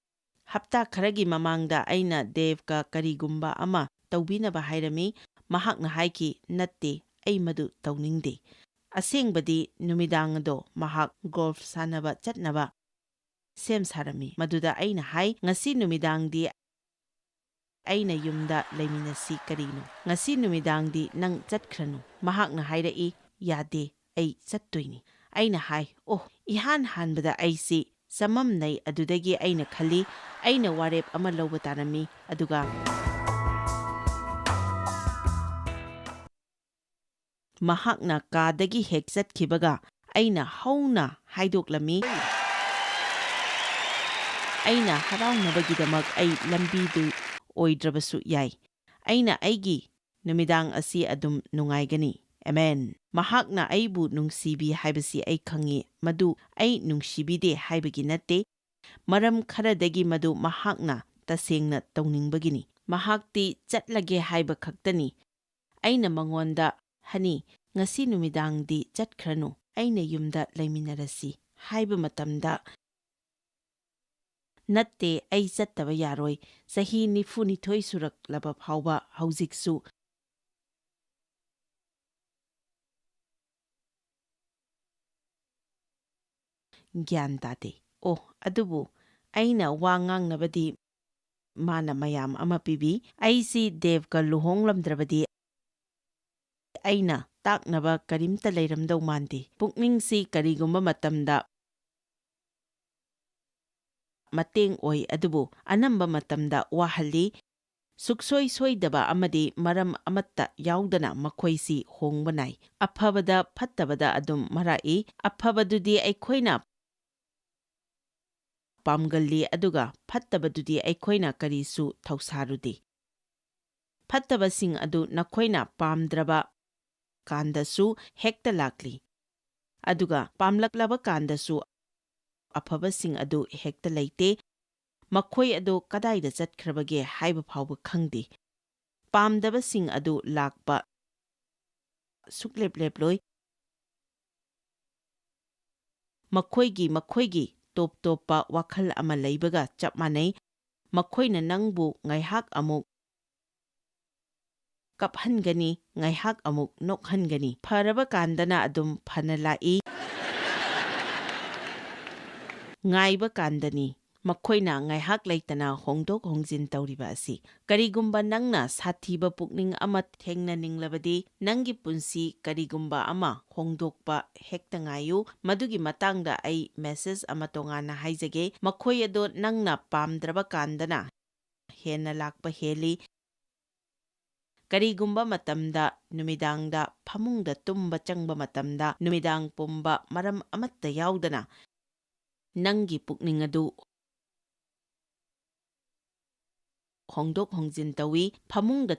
ꯍꯞꯇꯥ ꯈꯔꯒꯤ ꯃꯃꯥꯡꯗ ꯑꯩꯅ ꯗꯦꯕꯀ ꯀꯔꯤꯒꯨꯝꯕ ꯑꯃ ꯇꯧꯕꯤꯅꯕ ꯍꯥꯏꯔꯝꯃꯤ꯫ ꯃꯍꯥꯛꯅ ꯍꯥꯏꯈꯤ, "ꯅꯠꯇꯦ, ꯑꯩ ꯃꯗꯨ ꯇꯧꯅꯤꯡꯗꯦ꯫" ꯑꯁꯦꯡꯕꯗꯤ ꯅꯨꯃꯤꯗꯥꯡ ꯑꯗꯣ ꯃꯍꯥꯛ ꯒꯣꯜꯐ ꯁꯥꯟꯅꯕ ꯆꯠꯅꯕ ꯁꯦꯝ ꯁꯥꯔꯝꯃꯤ꯫ ꯃꯗꯨꯗ ꯑꯩꯅ ꯍꯥꯏ, "ꯉꯁꯤ ꯅꯨꯃꯤꯗꯥꯡꯗꯤ ꯑꯩꯅ ꯌꯨꯝꯗ ꯂꯩꯃꯤꯟꯅꯁꯤ ꯀꯔꯤꯅꯣ? ꯉꯁꯤ ꯅꯨꯃꯤꯗꯥꯡꯗꯤ ꯅꯪ ꯆꯠꯈ꯭ꯔꯅꯨ꯫" ꯃꯍꯥꯛꯅ ꯍꯥꯏꯔꯛꯏ, "ꯌꯥꯗꯦ, ꯑꯩ ꯆꯠꯇꯣꯏꯅꯤ꯫" ꯑꯩꯅ ꯍꯥꯏ, "ꯑꯣꯍ, ꯏꯍꯥꯟ ꯍꯥꯟꯕꯗ ꯑꯩꯁꯤ ꯆꯃꯝꯅꯩ꯫" ꯑꯗꯨꯗꯒꯤ ꯑꯩꯅ ꯈꯜꯂꯤ, ꯑꯩꯅ ꯋꯥꯔꯦꯞ ꯑꯃ ꯂꯧꯕ ꯇꯥꯔꯝꯃꯤ꯫ ꯑꯗꯨꯒ ꯃꯍꯥꯛꯅ ꯀꯥꯗꯒꯤ ꯍꯦꯛ ꯆꯠꯈꯤꯕꯒ ꯑꯩꯅ ꯍꯧꯅ ꯍꯥꯏꯗꯣꯛꯂꯝꯃꯤ, "ꯑꯩꯅ ꯍꯔꯥꯎꯅꯕꯒꯤꯗꯃꯛ ꯑꯩ ꯂꯝꯕꯤꯗꯨ ꯑꯣꯏꯗ꯭ꯔꯕꯁꯨ ꯌꯥꯏ꯫ ꯑꯩꯅ ꯑꯩꯒꯤ ꯅꯨꯃꯤꯗꯥꯡ ꯑꯁꯤ ꯑꯗꯨꯝ ꯅꯨꯡꯉꯥꯏꯒꯅꯤ꯫" ꯑꯦꯃꯦꯟ꯫ ꯃꯍꯥꯛꯅ ꯑꯩꯕꯨ ꯅꯨꯡꯁꯤꯕꯤ ꯍꯥꯏꯕꯁꯤ ꯑꯩ ꯈꯪꯏ꯫ ꯃꯗꯨ ꯑꯩ ꯅꯨꯡꯁꯤꯕꯤꯗꯦ ꯍꯥꯏꯕꯒꯤ ꯅꯠꯇꯦ꯫ ꯃꯔꯝ ꯈꯔꯗꯒꯤ ꯃꯗꯨ ꯃꯍꯥꯛꯅ ꯇꯁꯦꯡꯅ ꯇꯧꯅꯤꯡꯕꯒꯤꯅꯤ꯫ ꯃꯍꯥꯛꯇꯤ ꯆꯠꯂꯒꯦ ꯍꯥꯏꯕ ꯈꯛꯇꯅꯤ꯫ ꯑꯩꯅ ꯃꯉꯣꯟꯗ, "ꯍꯅꯤ, ꯉꯁꯤ ꯅꯨꯃꯤꯗꯥꯡꯗꯤ ꯆꯠꯈ꯭ꯔꯅꯨ, ꯑꯩꯅ ꯌꯨꯝꯗ ꯂꯩꯃꯤꯟꯅꯔꯁꯤ" ꯍꯥꯏꯕ ꯃꯇꯝꯗ, "ꯅꯠꯇꯦ, ꯑꯩ ꯆꯠꯇꯕ ꯌꯥꯔꯣꯏ꯫ ꯆꯍꯤ ꯅꯤꯐꯨꯅꯤꯊꯣꯏ ꯁꯨꯔꯛꯂꯕ ꯐꯥꯎꯕ ꯍꯧꯖꯤꯛꯁꯨ ꯒ꯭ꯌꯥꯟ ꯇꯥꯗꯦ꯫ ꯑꯣ, ꯑꯗꯨꯕꯨ ꯑꯩꯅ ꯋꯥ ꯉꯥꯡꯅꯕꯗꯤ ꯃꯥꯅ ꯃꯌꯥꯝ ꯑꯃ ꯄꯤꯕꯤ꯫ ꯑꯩꯁꯤ ꯗꯦꯕꯀ ꯂꯨꯍꯣꯡꯂꯝꯗ꯭ꯔꯕꯗꯤ ꯑꯩꯅ ꯇꯥꯛꯅꯕ ꯀꯔꯤꯝꯇ ꯂꯩꯔꯝꯗꯧ ꯃꯥꯟꯗꯦ꯫ ꯄꯨꯛꯅꯤꯡꯁꯤ ꯀꯔꯤꯒꯨꯝꯕ ꯃꯇꯝꯗ ꯃꯇꯦꯡ ꯑꯣꯏ, ꯑꯗꯨꯕꯨ ꯑꯅꯝꯕ ꯃꯇꯝꯗ ꯋꯥꯍꯜꯂꯤ꯫ ꯁꯨꯛꯁꯣꯏ ꯁꯣꯏꯗꯕ ꯑꯃꯗꯤ ꯃꯔꯝ ꯑꯃꯠꯇ ꯌꯥꯎꯗꯅ ꯃꯈꯣꯏꯁꯤ ꯍꯣꯡꯕ ꯅꯥꯏ꯫ ꯑꯐꯕꯗ ꯐꯠꯇꯕꯗ ꯑꯗꯨꯝ ꯃꯔꯥꯛꯏ꯫ ꯑꯐꯕꯗꯨꯗꯤ ꯑꯩꯈꯣꯏꯅ ꯄꯥꯝꯒꯜꯂꯤ, ꯑꯗꯨꯒ ꯐꯠꯇꯕꯗꯨꯗꯤ ꯑꯩꯈꯣꯏꯅ ꯀꯔꯤꯁꯨ ꯊꯧꯁꯥꯔꯨꯗꯦ꯫ ꯐꯠꯇꯕꯁꯤꯡ ꯑꯗꯨ ꯅꯈꯣꯏꯅ ꯄꯥꯝꯗ꯭ꯔꯕ ꯀꯥꯟꯗꯁꯨ ꯍꯦꯛꯇ ꯂꯥꯛꯂꯤ, ꯑꯗꯨꯒ ꯄꯥꯝꯂꯛꯂꯕ ꯀꯥꯟꯗꯁꯨ ꯑꯐꯕꯁꯤꯡ ꯑꯗꯨ ꯍꯦꯛꯇ ꯂꯩꯇꯦ꯫ ꯃꯈꯣꯏ ꯑꯗꯨ ꯀꯗꯥꯏꯗ ꯆꯠꯈ꯭ꯔꯕꯒꯦ ꯍꯥꯏꯕ ꯐꯥꯎꯕ ꯈꯪꯗꯦ꯫ ꯄꯥꯝꯗꯕꯁꯤꯡ ꯑꯗꯨ ꯂꯥꯛꯄ ꯁꯨꯛꯂꯦꯞ ꯂꯦꯞꯂꯣꯏ꯫ ꯃꯈꯣꯏꯒꯤ, ꯃꯈꯣꯏꯒꯤ ꯇꯣꯞ ꯇꯣꯞꯄ ꯋꯥꯈꯜ ꯑꯃ ꯂꯩꯕꯒ ꯆꯞ ꯃꯥꯟꯅꯩ꯫ ꯃꯈꯣꯏꯅ ꯅꯪꯕꯨ ꯉꯥꯏꯍꯥꯛ ꯑꯃꯨꯛ ꯀꯞꯍꯟꯒꯅꯤ, ꯉꯥꯏꯍꯥꯛ ꯑꯃꯨꯛ ꯅꯣꯛꯍꯟꯒꯅꯤ꯫ ꯐꯔꯕ ꯀꯥꯟꯗꯅ ꯑꯗꯨꯝ ꯐꯅ ꯂꯥꯛꯏ꯫ ꯉꯥꯏꯕ ꯀꯥꯟꯗꯅꯤ ꯃꯈꯣꯏꯅ ꯉꯥꯏꯍꯥꯛ ꯂꯩꯇꯅ ꯍꯣꯡꯗꯣꯛ ꯍꯣꯡꯖꯤꯟ ꯇꯧꯔꯤꯕ ꯑꯁꯤ꯫ ꯀꯔꯤꯒꯨꯝꯕ ꯅꯪꯅ ꯁꯥꯊꯤꯕ ꯄꯨꯛꯅꯤꯡ ꯑꯃ ꯊꯦꯡꯅꯅꯤꯡꯂꯕꯗꯤ, ꯅꯪꯒꯤ ꯄꯨꯟꯁꯤ ꯀꯔꯤꯒꯨꯝꯕ ꯑꯃ ꯍꯣꯡꯗꯣꯛꯄ ꯍꯦꯛꯇ ꯉꯥꯏꯌꯨ꯫ ꯃꯗꯨꯒꯤ ꯃꯇꯥꯡꯗ ꯑꯩ ꯃꯦꯁꯦꯖ ꯑꯃ ꯇꯣꯉꯥꯟꯅ ꯍꯥꯏꯖꯒꯦ꯫ ꯃꯈꯣꯏ ꯑꯗꯣ ꯅꯪꯅ ꯄꯥꯝꯗ꯭ꯔꯕ ꯀꯥꯟꯗꯅ ꯍꯦꯟꯅ ꯂꯥꯛꯄ ꯍꯦꯜꯂꯤ꯫ ꯀꯔꯤꯒꯨꯝꯕ ꯃꯇꯝꯗ ꯅꯨꯃꯤꯗꯥꯡꯗ ꯐꯃꯨꯡꯗ ꯇꯨꯝꯕ ꯆꯪꯕ ꯃꯇꯝꯗ ꯅꯨꯃꯤꯗꯥꯡ ꯄꯨꯝꯕ ꯃꯔꯝ ꯑꯃꯠꯇ ꯌꯥꯎꯗꯅ ꯅꯪꯒꯤ ꯄꯨꯛꯅꯤꯡ ꯑꯗꯨ ꯍꯣꯡꯗꯣꯛ ꯍꯣꯡꯖꯤꯟ ꯇꯧꯏ꯫ ꯐꯃꯨꯡꯗ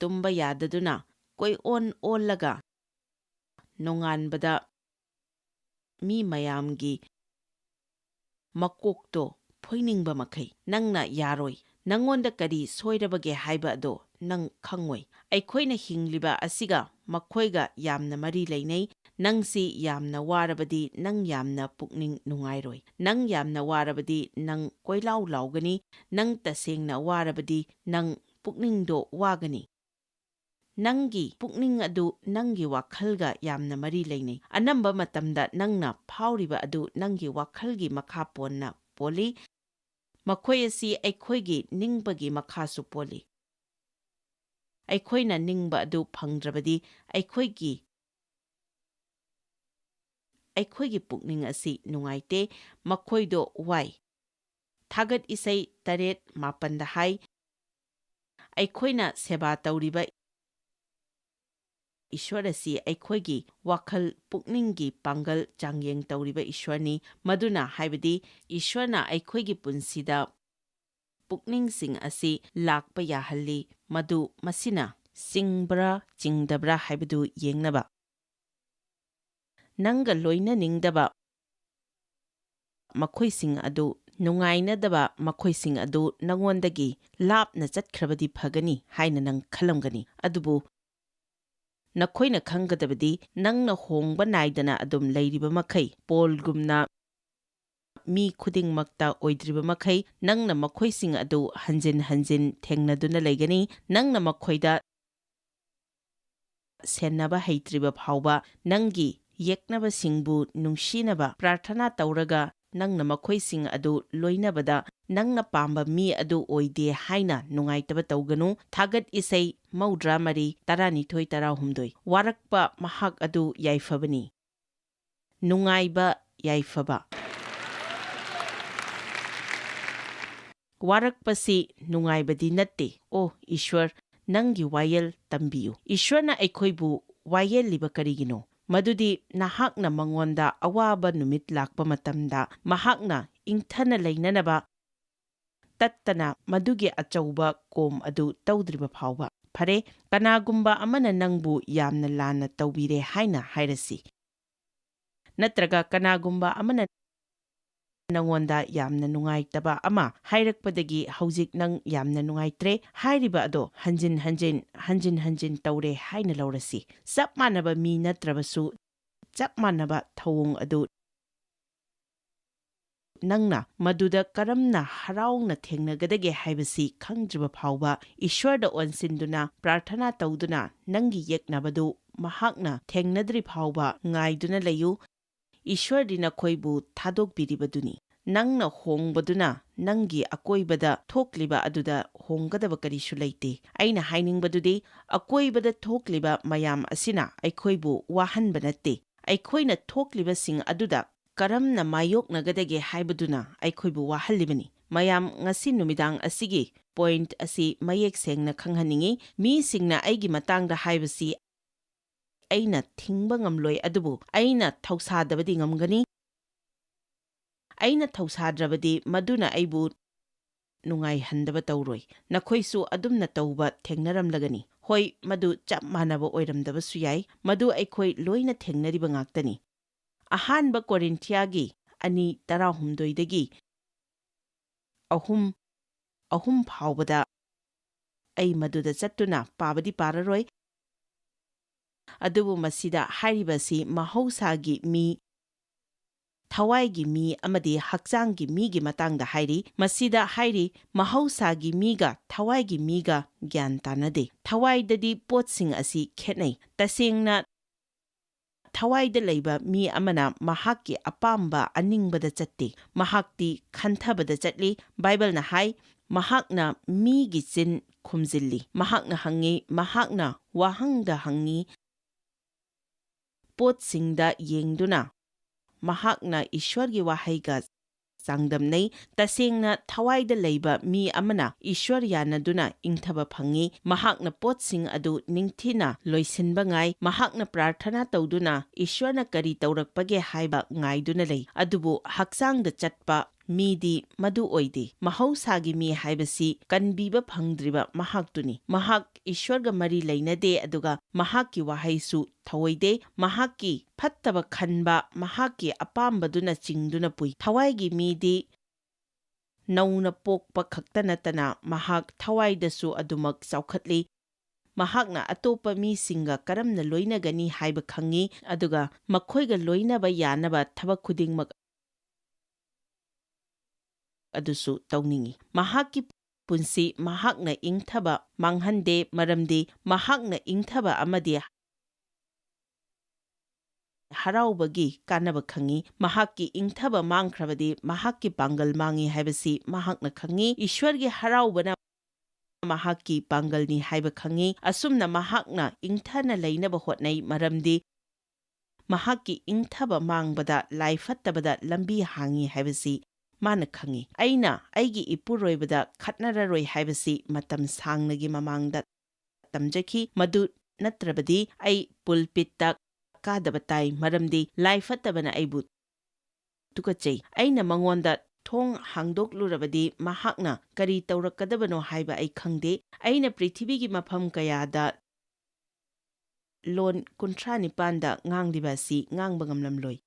ꯇꯨꯝꯕ ꯌꯥꯗꯗꯨꯅ ꯀꯣꯏꯑꯣꯟ ꯑꯣꯜꯂꯒ ꯅꯣꯡꯉꯥꯟꯕꯗ ꯃꯤ ꯃꯌꯥꯝꯒꯤ ꯃꯀꯣꯛꯇꯣ ꯐꯣꯏꯅꯤꯡꯕ ꯃꯈꯩ꯫ ꯅꯪꯅ ꯌꯥꯔꯣꯏ꯫ ꯅꯪꯉꯣꯟꯗ ꯀꯔꯤ ꯁꯣꯏꯔꯕꯒꯦ ꯍꯥꯏꯕ ꯑꯗꯣ ꯅꯪ ꯈꯪꯉꯣꯏ꯫ ꯑꯩꯈꯣꯏꯅ ꯍꯤꯡꯂꯤꯕ ꯑꯁꯤꯒ ꯃꯈꯣꯏꯒ ꯌꯥꯝꯅ ꯃꯔꯤ ꯂꯩꯅꯩ꯫ ꯅꯪꯁꯤ ꯌꯥꯝꯅ ꯋꯥꯔꯕꯗꯤ ꯅꯪ ꯌꯥꯝꯅ ꯄꯨꯛꯅꯤꯡ ꯅꯨꯡꯉꯥꯏꯔꯣꯏ꯫ ꯅꯪ ꯌꯥꯝꯅ ꯋꯥꯔꯕꯗꯤ ꯅꯪ ꯀꯣꯏꯂꯥꯎ ꯂꯥꯎꯒꯅꯤ꯫ ꯅꯪ ꯇꯁꯦꯡꯅ ꯋꯥꯔꯕꯗꯤ ꯅꯪ ꯄꯨꯛꯅꯤꯡꯗꯣ ꯋꯥꯒꯅꯤ꯫ ꯅꯪꯒꯤ ꯄꯨꯛꯅꯤꯡ ꯑꯗꯨ ꯅꯪꯒꯤ ꯋꯥꯈꯜꯒ ꯌꯥꯝꯅ ꯃꯔꯤ ꯂꯩꯅꯩ꯫ ꯑꯅꯝꯕ ꯃꯇꯝꯗ ꯅꯪꯅ ꯐꯥꯎꯔꯤꯕ ꯑꯗꯨ ꯅꯪꯒꯤ ꯋꯥꯈꯜꯒꯤ ꯃꯈꯥ ꯄꯣꯟꯅ ꯄꯣꯜꯂꯤ꯫ ꯃꯈꯣꯏ ꯑꯁꯤ ꯑꯩꯈꯣꯏꯒꯤ ꯅꯤꯡꯕꯒꯤ ꯃꯈꯥꯁꯨ ꯄꯣꯜꯂꯤ꯫ ꯑꯩꯈꯣꯏꯅ ꯅꯤꯡꯕ ꯑꯗꯨ ꯐꯪꯗ꯭ꯔꯕꯗꯤ ꯑꯩꯈꯣꯏꯒꯤ, ꯑꯩꯈꯣꯏꯒꯤ ꯄꯨꯛꯅꯤꯡ ꯑꯁꯤ ꯅꯨꯡꯉꯥꯏꯇꯦ, ꯃꯈꯣꯏꯗꯣ ꯋꯥꯏ꯫ ꯊꯥꯒꯠ ꯏꯁꯩ ꯇꯔꯦꯠ ꯃꯥꯄꯟꯗ ꯍꯥꯏ, ꯑꯩꯈꯣꯏꯅ ꯁꯦꯕꯥ ꯇꯧꯔꯤꯕ ꯏꯁ꯭ꯋꯔ ꯑꯁꯤ ꯑꯩꯈꯣꯏꯒꯤ ꯋꯥꯈꯜ ꯄꯨꯛꯅꯤꯡꯒꯤ ꯄꯥꯡꯒꯜ ꯆꯥꯡꯌꯦꯡ ꯇꯧꯔꯤꯕ ꯏꯁ꯭ꯋꯔꯅꯤ꯫ ꯃꯗꯨꯅ ꯍꯥꯏꯕꯗꯤ ꯏꯁ꯭ꯋꯔꯅ ꯑꯩꯈꯣꯏꯒꯤ ꯄꯨꯟꯁꯤꯗ ꯄꯨꯛꯅꯤꯡꯁꯤꯡ ꯑꯁꯤ ꯂꯥꯛꯄ ꯌꯥꯍꯜꯂꯤ, ꯃꯗꯨ ꯃꯁꯤꯅ ꯆꯤꯡꯕ꯭ꯔꯥ ꯆꯤꯡꯗꯕ꯭ꯔꯥ ꯍꯥꯏꯕꯗꯨ ꯌꯦꯡꯅꯕ꯫ ꯅꯪꯒ ꯂꯣꯏꯅꯅꯤꯡꯗꯕ ꯃꯈꯣꯏꯁꯤꯡ ꯑꯗꯨ, ꯅꯨꯡꯉꯥꯏꯅꯗꯕ ꯃꯈꯣꯏꯁꯤꯡ ꯑꯗꯨ ꯅꯉꯣꯟꯗꯒꯤ ꯂꯥꯞꯅ ꯆꯠꯈ꯭ꯔꯕꯗꯤ ꯐꯒꯅꯤ ꯍꯥꯏꯅ ꯅꯪ ꯈꯜꯂꯝꯒꯅꯤ꯫ ꯑꯗꯨꯕꯨ ꯅꯈꯣꯏꯅ ꯈꯪꯒꯗꯕꯗꯤ, ꯅꯪꯅ ꯍꯣꯡꯕ ꯅꯥꯏꯗꯅ ꯑꯗꯨꯝ ꯂꯩꯔꯤꯕ ꯃꯈꯩ, ꯄꯣꯜꯒꯨꯝꯅ ꯃꯤ ꯈꯨꯗꯤꯡꯃꯛꯇ ꯑꯣꯏꯗ꯭ꯔꯤꯕ ꯃꯈꯩ, ꯅꯪꯅ ꯃꯈꯣꯏꯁꯤꯡ ꯑꯗꯨ ꯍꯟꯖꯤꯟ ꯍꯟꯖꯤꯟ ꯊꯦꯡꯅꯗꯨꯅ ꯂꯩꯒꯅꯤ꯫ ꯅꯪꯅ ꯃꯈꯣꯏꯗ ꯁꯦꯟꯅꯕ ꯍꯩꯇ꯭ꯔꯤꯕ ꯐꯥꯎꯕ, ꯅꯪꯒꯤ ꯌꯦꯛꯅꯕꯁꯤꯡꯕꯨ ꯅꯨꯡꯁꯤꯅꯕ ꯄ꯭ꯔꯥꯔꯊꯅꯥ ꯇꯧꯔꯒ, ꯅꯪꯅ ꯃꯈꯣꯏꯁꯤꯡ ꯑꯗꯨ ꯂꯣꯏꯅꯕꯗ ꯅꯪꯅ ꯄꯥꯝꯕ ꯃꯤ ꯑꯗꯨ ꯑꯣꯏꯗꯦ ꯍꯥꯏꯅ ꯅꯨꯡꯉꯥꯏꯇꯕ ꯇꯧꯒꯅꯨ꯫ ꯊꯥꯒꯠ ꯏꯁꯩ ꯃꯧꯗ꯭ꯔꯥ ꯃꯔꯤ, ꯇꯔꯥꯅꯤꯊꯣꯏ, ꯇꯔꯥꯍꯨꯝꯗꯣꯏ꯫ ꯋꯥꯔꯛꯄ ꯃꯍꯥꯛ ꯑꯗꯨ ꯌꯥꯏꯐꯕꯅꯤ꯫ ꯅꯨꯡꯉꯥꯏꯕ ꯌꯥꯏꯐꯕ꯫ ꯋꯥꯔꯛꯄꯁꯤ ꯅꯨꯡꯉꯥꯏꯕꯗꯤ ꯅꯠꯇꯦ꯫ ꯑꯣ ꯏꯁ꯭ꯋꯔ, ꯅꯪꯒꯤ ꯋꯥꯌꯦꯜ ꯇꯝꯕꯤꯌꯨ꯫ ꯏꯁ꯭ꯋꯔꯅ ꯑꯩꯈꯣꯏꯕꯨ ꯋꯥꯌꯦꯜꯂꯤꯕ ꯀꯔꯤꯒꯤꯅꯣ? ꯃꯗꯨꯗꯤ ꯅꯍꯥꯛꯅ ꯃꯉꯣꯟꯗ ꯑꯋꯥꯕ ꯅꯨꯃꯤꯠ ꯂꯥꯛꯄ ꯃꯇꯝꯗ ꯃꯍꯥꯛꯅ ꯏꯪꯊꯅ ꯂꯩꯅꯅꯕ ꯇꯠꯇꯅ ꯃꯗꯨꯒꯤ ꯑꯆꯧꯕ ꯀꯣꯝ ꯑꯗꯨ ꯇꯧꯗ꯭ꯔꯤꯕ ꯐꯥꯎꯕ꯫ ꯐꯔꯦ, ꯀꯅꯥꯒꯨꯝꯕ ꯑꯃꯅ ꯅꯪꯕꯨ ꯌꯥꯝꯅ ꯂꯥꯟꯅ ꯇꯧꯕꯤꯔꯦ ꯍꯥꯏꯅ ꯍꯥꯏꯔꯁꯤ꯫ ꯅꯠꯇ꯭ꯔꯒ ꯀꯅꯥꯒꯨꯝꯕ ꯑꯃꯅ ꯅꯉꯣꯟꯗ ꯌꯥꯝꯅ ꯅꯨꯡꯉꯥꯏꯇꯕ ꯑꯃ ꯍꯥꯏꯔꯛꯄꯗꯒꯤ ꯍꯧꯖꯤꯛ ꯅꯪ ꯌꯥꯝꯅ ꯅꯨꯡꯉꯥꯏꯇ꯭ꯔꯦ꯫ ꯍꯥꯏꯔꯤꯕ ꯑꯗꯣ ꯍꯟꯖꯤꯟ ꯍꯟꯖꯤꯟ, ꯍꯟꯖꯤꯟ ꯍꯟꯖꯤꯟ ꯇꯧꯔꯦ ꯍꯥꯏꯅ ꯂꯧꯔꯁꯤ꯫ ꯆꯞ ꯃꯥꯟꯅꯕ ꯃꯤ ꯅꯠꯇ꯭ꯔꯕꯁꯨ ꯆꯞ ꯃꯥꯟꯅꯕ ꯊꯧꯑꯣꯡ ꯑꯗꯨ ꯅꯪꯅ ꯃꯗꯨꯗ ꯀꯔꯝꯅ ꯍꯔꯥꯎꯅ ꯊꯦꯡꯅꯒꯗꯒꯦ ꯍꯥꯏꯕꯁꯤ ꯈꯪꯗ꯭ꯔꯤꯕ ꯐꯥꯎꯕ, ꯏꯁ꯭ꯋꯔꯗ ꯑꯣꯟꯁꯤꯟꯗꯨꯅ ꯄ꯭ꯔꯥꯔꯊꯅꯥ ꯇꯧꯗꯨꯅ ꯅꯪꯒꯤ ꯌꯦꯛꯅꯕꯗꯨ ꯃꯍꯥꯛꯅ ꯊꯦꯡꯅꯗ꯭ꯔꯤ ꯐꯥꯎꯕ ꯉꯥꯏꯗꯨꯅ ꯂꯩꯌꯨ꯫ ꯏꯁ꯭ꯋꯔꯗꯤ ꯅꯈꯣꯏꯕꯨ ꯊꯥꯗꯣꯛꯄꯤꯔꯤꯕꯗꯨꯅꯤ꯫ ꯅꯪꯅ ꯍꯣꯡꯕꯗꯨꯅ ꯅꯪꯒꯤ ꯑꯀꯣꯏꯕꯗ ꯊꯣꯛꯂꯤꯕ ꯑꯗꯨꯗ ꯍꯣꯡꯒꯗꯕ ꯀꯔꯤꯁꯨ ꯂꯩꯇꯦ꯫ ꯑꯩꯅ ꯍꯥꯏꯅꯤꯡꯕꯗꯨꯗꯤ, ꯑꯀꯣꯏꯕꯗ ꯊꯣꯛꯂꯤꯕ ꯃꯌꯥꯝ ꯑꯁꯤꯅ ꯑꯩꯈꯣꯏꯕꯨ ꯋꯥꯍꯟꯕ ꯅꯠꯇꯦ꯫ ꯑꯩꯈꯣꯏꯅ ꯊꯣꯛꯂꯤꯕꯁꯤꯡ ꯑꯗꯨꯗ ꯀꯔꯝꯅ ꯃꯥꯌꯣꯛꯅꯒꯗꯒꯦ ꯍꯥꯏꯕꯗꯨꯅ ꯑꯩꯈꯣꯏꯕꯨ ꯋꯥꯍꯜꯂꯤꯕꯅꯤ꯫ ꯃꯌꯥꯝ, ꯉꯁꯤ ꯅꯨꯃꯤꯗꯥꯡ ꯑꯁꯤꯒꯤ ꯄꯣꯏꯟꯠ ꯑꯁꯤ ꯃꯌꯦꯛ ꯁꯦꯡꯅ ꯈꯪꯍꯟꯅꯤꯡꯏ꯫ ꯃꯤꯁꯤꯡꯅ ꯑꯩꯒꯤ ꯃꯇꯥꯡꯗ ꯍꯥꯏꯕꯁꯤ ꯑꯩꯅ ꯊꯤꯡꯕ ꯉꯝꯂꯣꯏ, ꯑꯗꯨꯕꯨ ꯑꯩꯅ ꯊꯧꯁꯥꯗꯕꯗꯤ ꯉꯝꯒꯅꯤ꯫ ꯑꯩꯅ ꯊꯧꯁꯥꯗ꯭ꯔꯕꯗꯤ ꯃꯗꯨꯅ ꯑꯩꯕꯨ ꯅꯨꯡꯉꯥꯏꯍꯟꯗꯕ ꯇꯧꯔꯣꯏ꯫ ꯅꯈꯣꯏꯁꯨ ꯑꯗꯨꯝꯅ ꯇꯧꯕ ꯊꯦꯡꯅꯔꯝꯂꯒꯅꯤ꯫ ꯍꯣꯏ, ꯃꯗꯨ ꯆꯞ ꯃꯥꯟꯅꯕ ꯑꯣꯏꯔꯝꯗꯕꯁꯨ ꯌꯥꯏ꯫ ꯃꯗꯨ ꯑꯩꯈꯣꯏ ꯂꯣꯏꯅ ꯊꯦꯡꯅꯔꯤꯕ ꯉꯥꯛꯇꯅꯤ꯫ ꯑꯍꯥꯟꯕ ꯀꯣꯔꯤꯟꯊꯤꯌꯥꯒꯤ ꯑꯅꯤ ꯇꯔꯥꯍꯨꯝꯗꯣꯏꯗꯒꯤ ꯑꯍꯨꯝ, ꯑꯍꯨꯝ ꯐꯥꯎꯕꯗ ꯑꯩ ꯃꯗꯨꯗ ꯆꯠꯇꯨꯅ ꯄꯥꯕꯗꯤ ꯄꯥꯔꯔꯣꯏ꯫ ꯑꯗꯨꯕꯨ ꯃꯁꯤꯗ ꯍꯥꯏꯔꯤꯕꯁꯤ ꯃꯍꯧꯁꯥꯒꯤ ꯃꯤ, ꯊꯋꯥꯏꯒꯤ ꯃꯤ ꯑꯃꯗꯤ ꯍꯛꯆꯥꯡꯒꯤ ꯃꯤꯒꯤ ꯃꯇꯥꯡꯗ ꯍꯥꯏꯔꯤ꯫ ꯃꯁꯤꯗ ꯍꯥꯏꯔꯤ, ꯃꯍꯧꯁꯥꯒꯤ ꯃꯤꯒ ꯊꯋꯥꯏꯒꯤ ꯃꯤꯒ ꯒ꯭ꯌꯥꯟ ꯇꯥꯅꯗꯦ꯫ ꯊꯋꯥꯏꯗꯗꯤ ꯄꯣꯠꯁꯤꯡ ꯑꯁꯤ ꯈꯦꯠꯅꯩ꯫ ꯇꯁꯦꯡꯅ ꯊꯋꯥꯏꯗ ꯂꯩꯕ ꯃꯤ ꯑꯃꯅ ꯃꯍꯥꯛꯀꯤ ꯑꯄꯥꯝꯕ ꯑꯅꯤꯡꯕꯗ ꯆꯠꯇꯦ꯫ ꯃꯍꯥꯛꯇꯤ ꯈꯟꯊꯕꯗ ꯆꯠꯂꯤ꯫ ꯕꯥꯏꯕꯜꯅ ꯍꯥꯏ, ꯃꯍꯥꯛꯅ ꯃꯤꯒꯤ ꯆꯤꯟ ꯈꯨꯝꯖꯤꯜꯂꯤ꯫ ꯃꯍꯥꯛꯅ ꯍꯪꯉꯤ, ꯃꯍꯥꯛꯅ ꯋꯥꯍꯪꯗ ꯍꯪꯉꯤ, ꯄꯣꯠꯁꯤꯡꯗ ꯌꯦꯡꯗꯨꯅ꯫ ꯃꯍꯥꯛꯅ ꯏꯁ꯭ꯋꯔꯒꯤ ꯋꯥꯍꯩꯒ ꯆꯥꯡꯗꯝꯅꯩ꯫ ꯇꯁꯦꯡꯅ ꯊꯋꯥꯏꯗ ꯂꯩꯕ ꯃꯤ ꯑꯃꯅ ꯏꯁ꯭ꯋꯔ ꯌꯥꯅꯗꯨꯅ ꯏꯪꯊꯕ ꯐꯪꯏ꯫ ꯃꯍꯥꯛꯅ ꯄꯣꯠꯁꯤꯡ ꯑꯗꯨ ꯅꯤꯡꯊꯤꯅ ꯂꯣꯏꯁꯤꯟꯕ ꯉꯥꯏ꯫ ꯃꯍꯥꯛꯅ ꯄ꯭ꯔꯥꯔꯊꯅꯥ ꯇꯧꯗꯨꯅ ꯏꯁ꯭ꯋꯔꯅ ꯀꯔꯤ ꯇꯧꯔꯛꯄꯒꯦ ꯍꯥꯏꯕ ꯉꯥꯏꯗꯨꯅ ꯂꯩ꯫ ꯑꯗꯨꯕꯨ ꯍꯛꯆꯥꯡꯗ ꯆꯠꯄ ꯃꯤꯗꯤ ꯃꯗꯨ ꯑꯣꯏꯗꯦ꯫ ꯃꯍꯧꯁꯥꯒꯤ ꯃꯤ ꯍꯥꯏꯕꯁꯤ ꯀꯟꯕꯤꯕ ꯐꯪꯗ꯭ꯔꯤꯕ ꯃꯍꯥꯛꯇꯨꯅꯤ꯫ ꯃꯍꯥꯛ ꯏꯁ꯭ꯋꯔꯒ ꯃꯔꯤ ꯂꯩꯅꯗꯦ, ꯑꯗꯨꯒ ꯃꯍꯥꯛꯀꯤ ꯋꯥꯍꯩꯁꯨ ꯊꯧꯑꯣꯏꯗꯦ꯫ ꯃꯍꯥꯛꯀꯤ ꯐꯠꯇꯕ ꯈꯟꯕ, ꯃꯍꯥꯛꯀꯤ ꯑꯄꯥꯝꯕꯗꯨꯅ ꯆꯤꯡꯗꯨꯅ ꯄꯨꯏ꯫ ꯊꯋꯥꯏꯒꯤ ꯃꯤꯗꯤ ꯅꯧꯅ ꯄꯣꯛꯄ ꯈꯛꯇ ꯅꯠꯇꯅ ꯃꯍꯥꯛ ꯊꯋꯥꯏꯗꯁꯨ ꯑꯗꯨꯃꯛ ꯆꯥꯎꯈꯠꯂꯤ꯫ ꯃꯍꯥꯛꯅ ꯑꯇꯣꯞꯄ ꯃꯤꯁꯤꯡꯒ ꯀꯔꯝꯅ ꯂꯣꯏꯅꯒꯅꯤ ꯍꯥꯏꯕ ꯈꯪꯏ, ꯑꯗꯨꯒ ꯃꯈꯣꯏꯒ ꯂꯣꯏꯅꯕ ꯌꯥꯅꯕ ꯊꯕꯛ ꯈꯨꯗꯤꯡꯃꯛ ꯑꯗꯨꯁꯨ ꯇꯧꯅꯤꯡꯏ꯫ ꯃꯍꯥꯛꯀꯤ ꯄꯨꯟꯁꯤ ꯃꯍꯥꯛꯅ ꯏꯪꯊꯕ ꯃꯥꯡꯍꯟꯗꯦ, ꯃꯔꯝꯗꯤ ꯃꯍꯥꯛꯅ ꯏꯪꯊꯕ ꯑꯃꯗꯤ ꯍꯔꯥꯎꯕꯒꯤ ꯀꯥꯟꯅꯕ ꯈꯪꯏ꯫ ꯃꯍꯥꯛꯀꯤ ꯏꯪꯊꯕ ꯃꯥꯡꯈ꯭ꯔꯕꯗꯤ ꯃꯍꯥꯛꯀꯤ ꯄꯥꯡꯒꯜ ꯃꯥꯡꯏ ꯍꯥꯏꯕꯁꯤ ꯃꯍꯥꯛꯅ ꯈꯪꯏ꯫ ꯏꯁ꯭ꯋꯔꯒꯤ ꯍꯔꯥꯎꯕꯅ ꯃꯍꯥꯛꯀꯤ ꯄꯥꯡꯒꯜꯅꯤ ꯍꯥꯏꯕ ꯈꯪꯏ꯫ ꯑꯁꯨꯝꯅ ꯃꯍꯥꯛꯅ ꯏꯪꯊꯅ ꯂꯩꯅꯕ ꯍꯣꯠꯅꯩ, ꯃꯔꯝꯗꯤ ꯃꯍꯥꯛꯀꯤ ꯏꯪꯊꯕ ꯃꯥꯡꯕꯗ ꯂꯥꯏ ꯐꯠꯇꯕꯗ ꯂꯝꯕꯤ ꯍꯥꯡꯏ ꯍꯥꯏꯕꯁꯤ ꯃꯥꯅ ꯈꯪꯏ꯫ ꯑꯩꯅ ꯑꯩꯒꯤ ꯏꯄꯨꯔꯣꯏꯕꯗ ꯈꯠꯅꯔꯔꯣꯏ ꯍꯥꯏꯕꯁꯤ ꯃꯇꯝ ꯁꯥꯡꯅꯒꯤ ꯃꯃꯥꯡꯗ ꯇꯝꯖꯈꯤ꯫ ꯃꯗꯨ ꯅꯠꯇ꯭ꯔꯕꯗꯤ ꯑꯩ ꯄꯨꯜꯄꯤꯠꯇ ꯀꯥꯗꯕ ꯇꯥꯏ, ꯃꯔꯝꯗꯤ ꯂꯥꯏ ꯐꯠꯇꯕꯅ ꯑꯩꯕꯨ ꯇꯨꯀꯠꯆꯩ꯫ ꯑꯩꯅ ꯃꯉꯣꯟꯗ ꯊꯣꯡ ꯍꯥꯡꯗꯣꯛꯂꯨꯔꯕꯗꯤ ꯃꯍꯥꯛꯅ ꯀꯔꯤ ꯇꯧꯔꯛꯀꯗꯕꯅꯣ ꯍꯥꯏꯕ ꯑꯩ ꯈꯪꯗꯦ꯫ ꯑꯩꯅ ꯄ꯭ꯔꯤꯊꯤꯕꯤꯒꯤ ꯃꯐꯝ ꯀꯌꯥꯗ ꯂꯣꯟ ꯀꯨꯟꯊ꯭ꯔꯥ ꯅꯤꯄꯥꯟꯗ ꯉꯥꯡꯂꯤꯕ ꯑꯁꯤ ꯉꯥꯡꯕ ꯉꯝꯂꯝꯂꯣꯏ꯫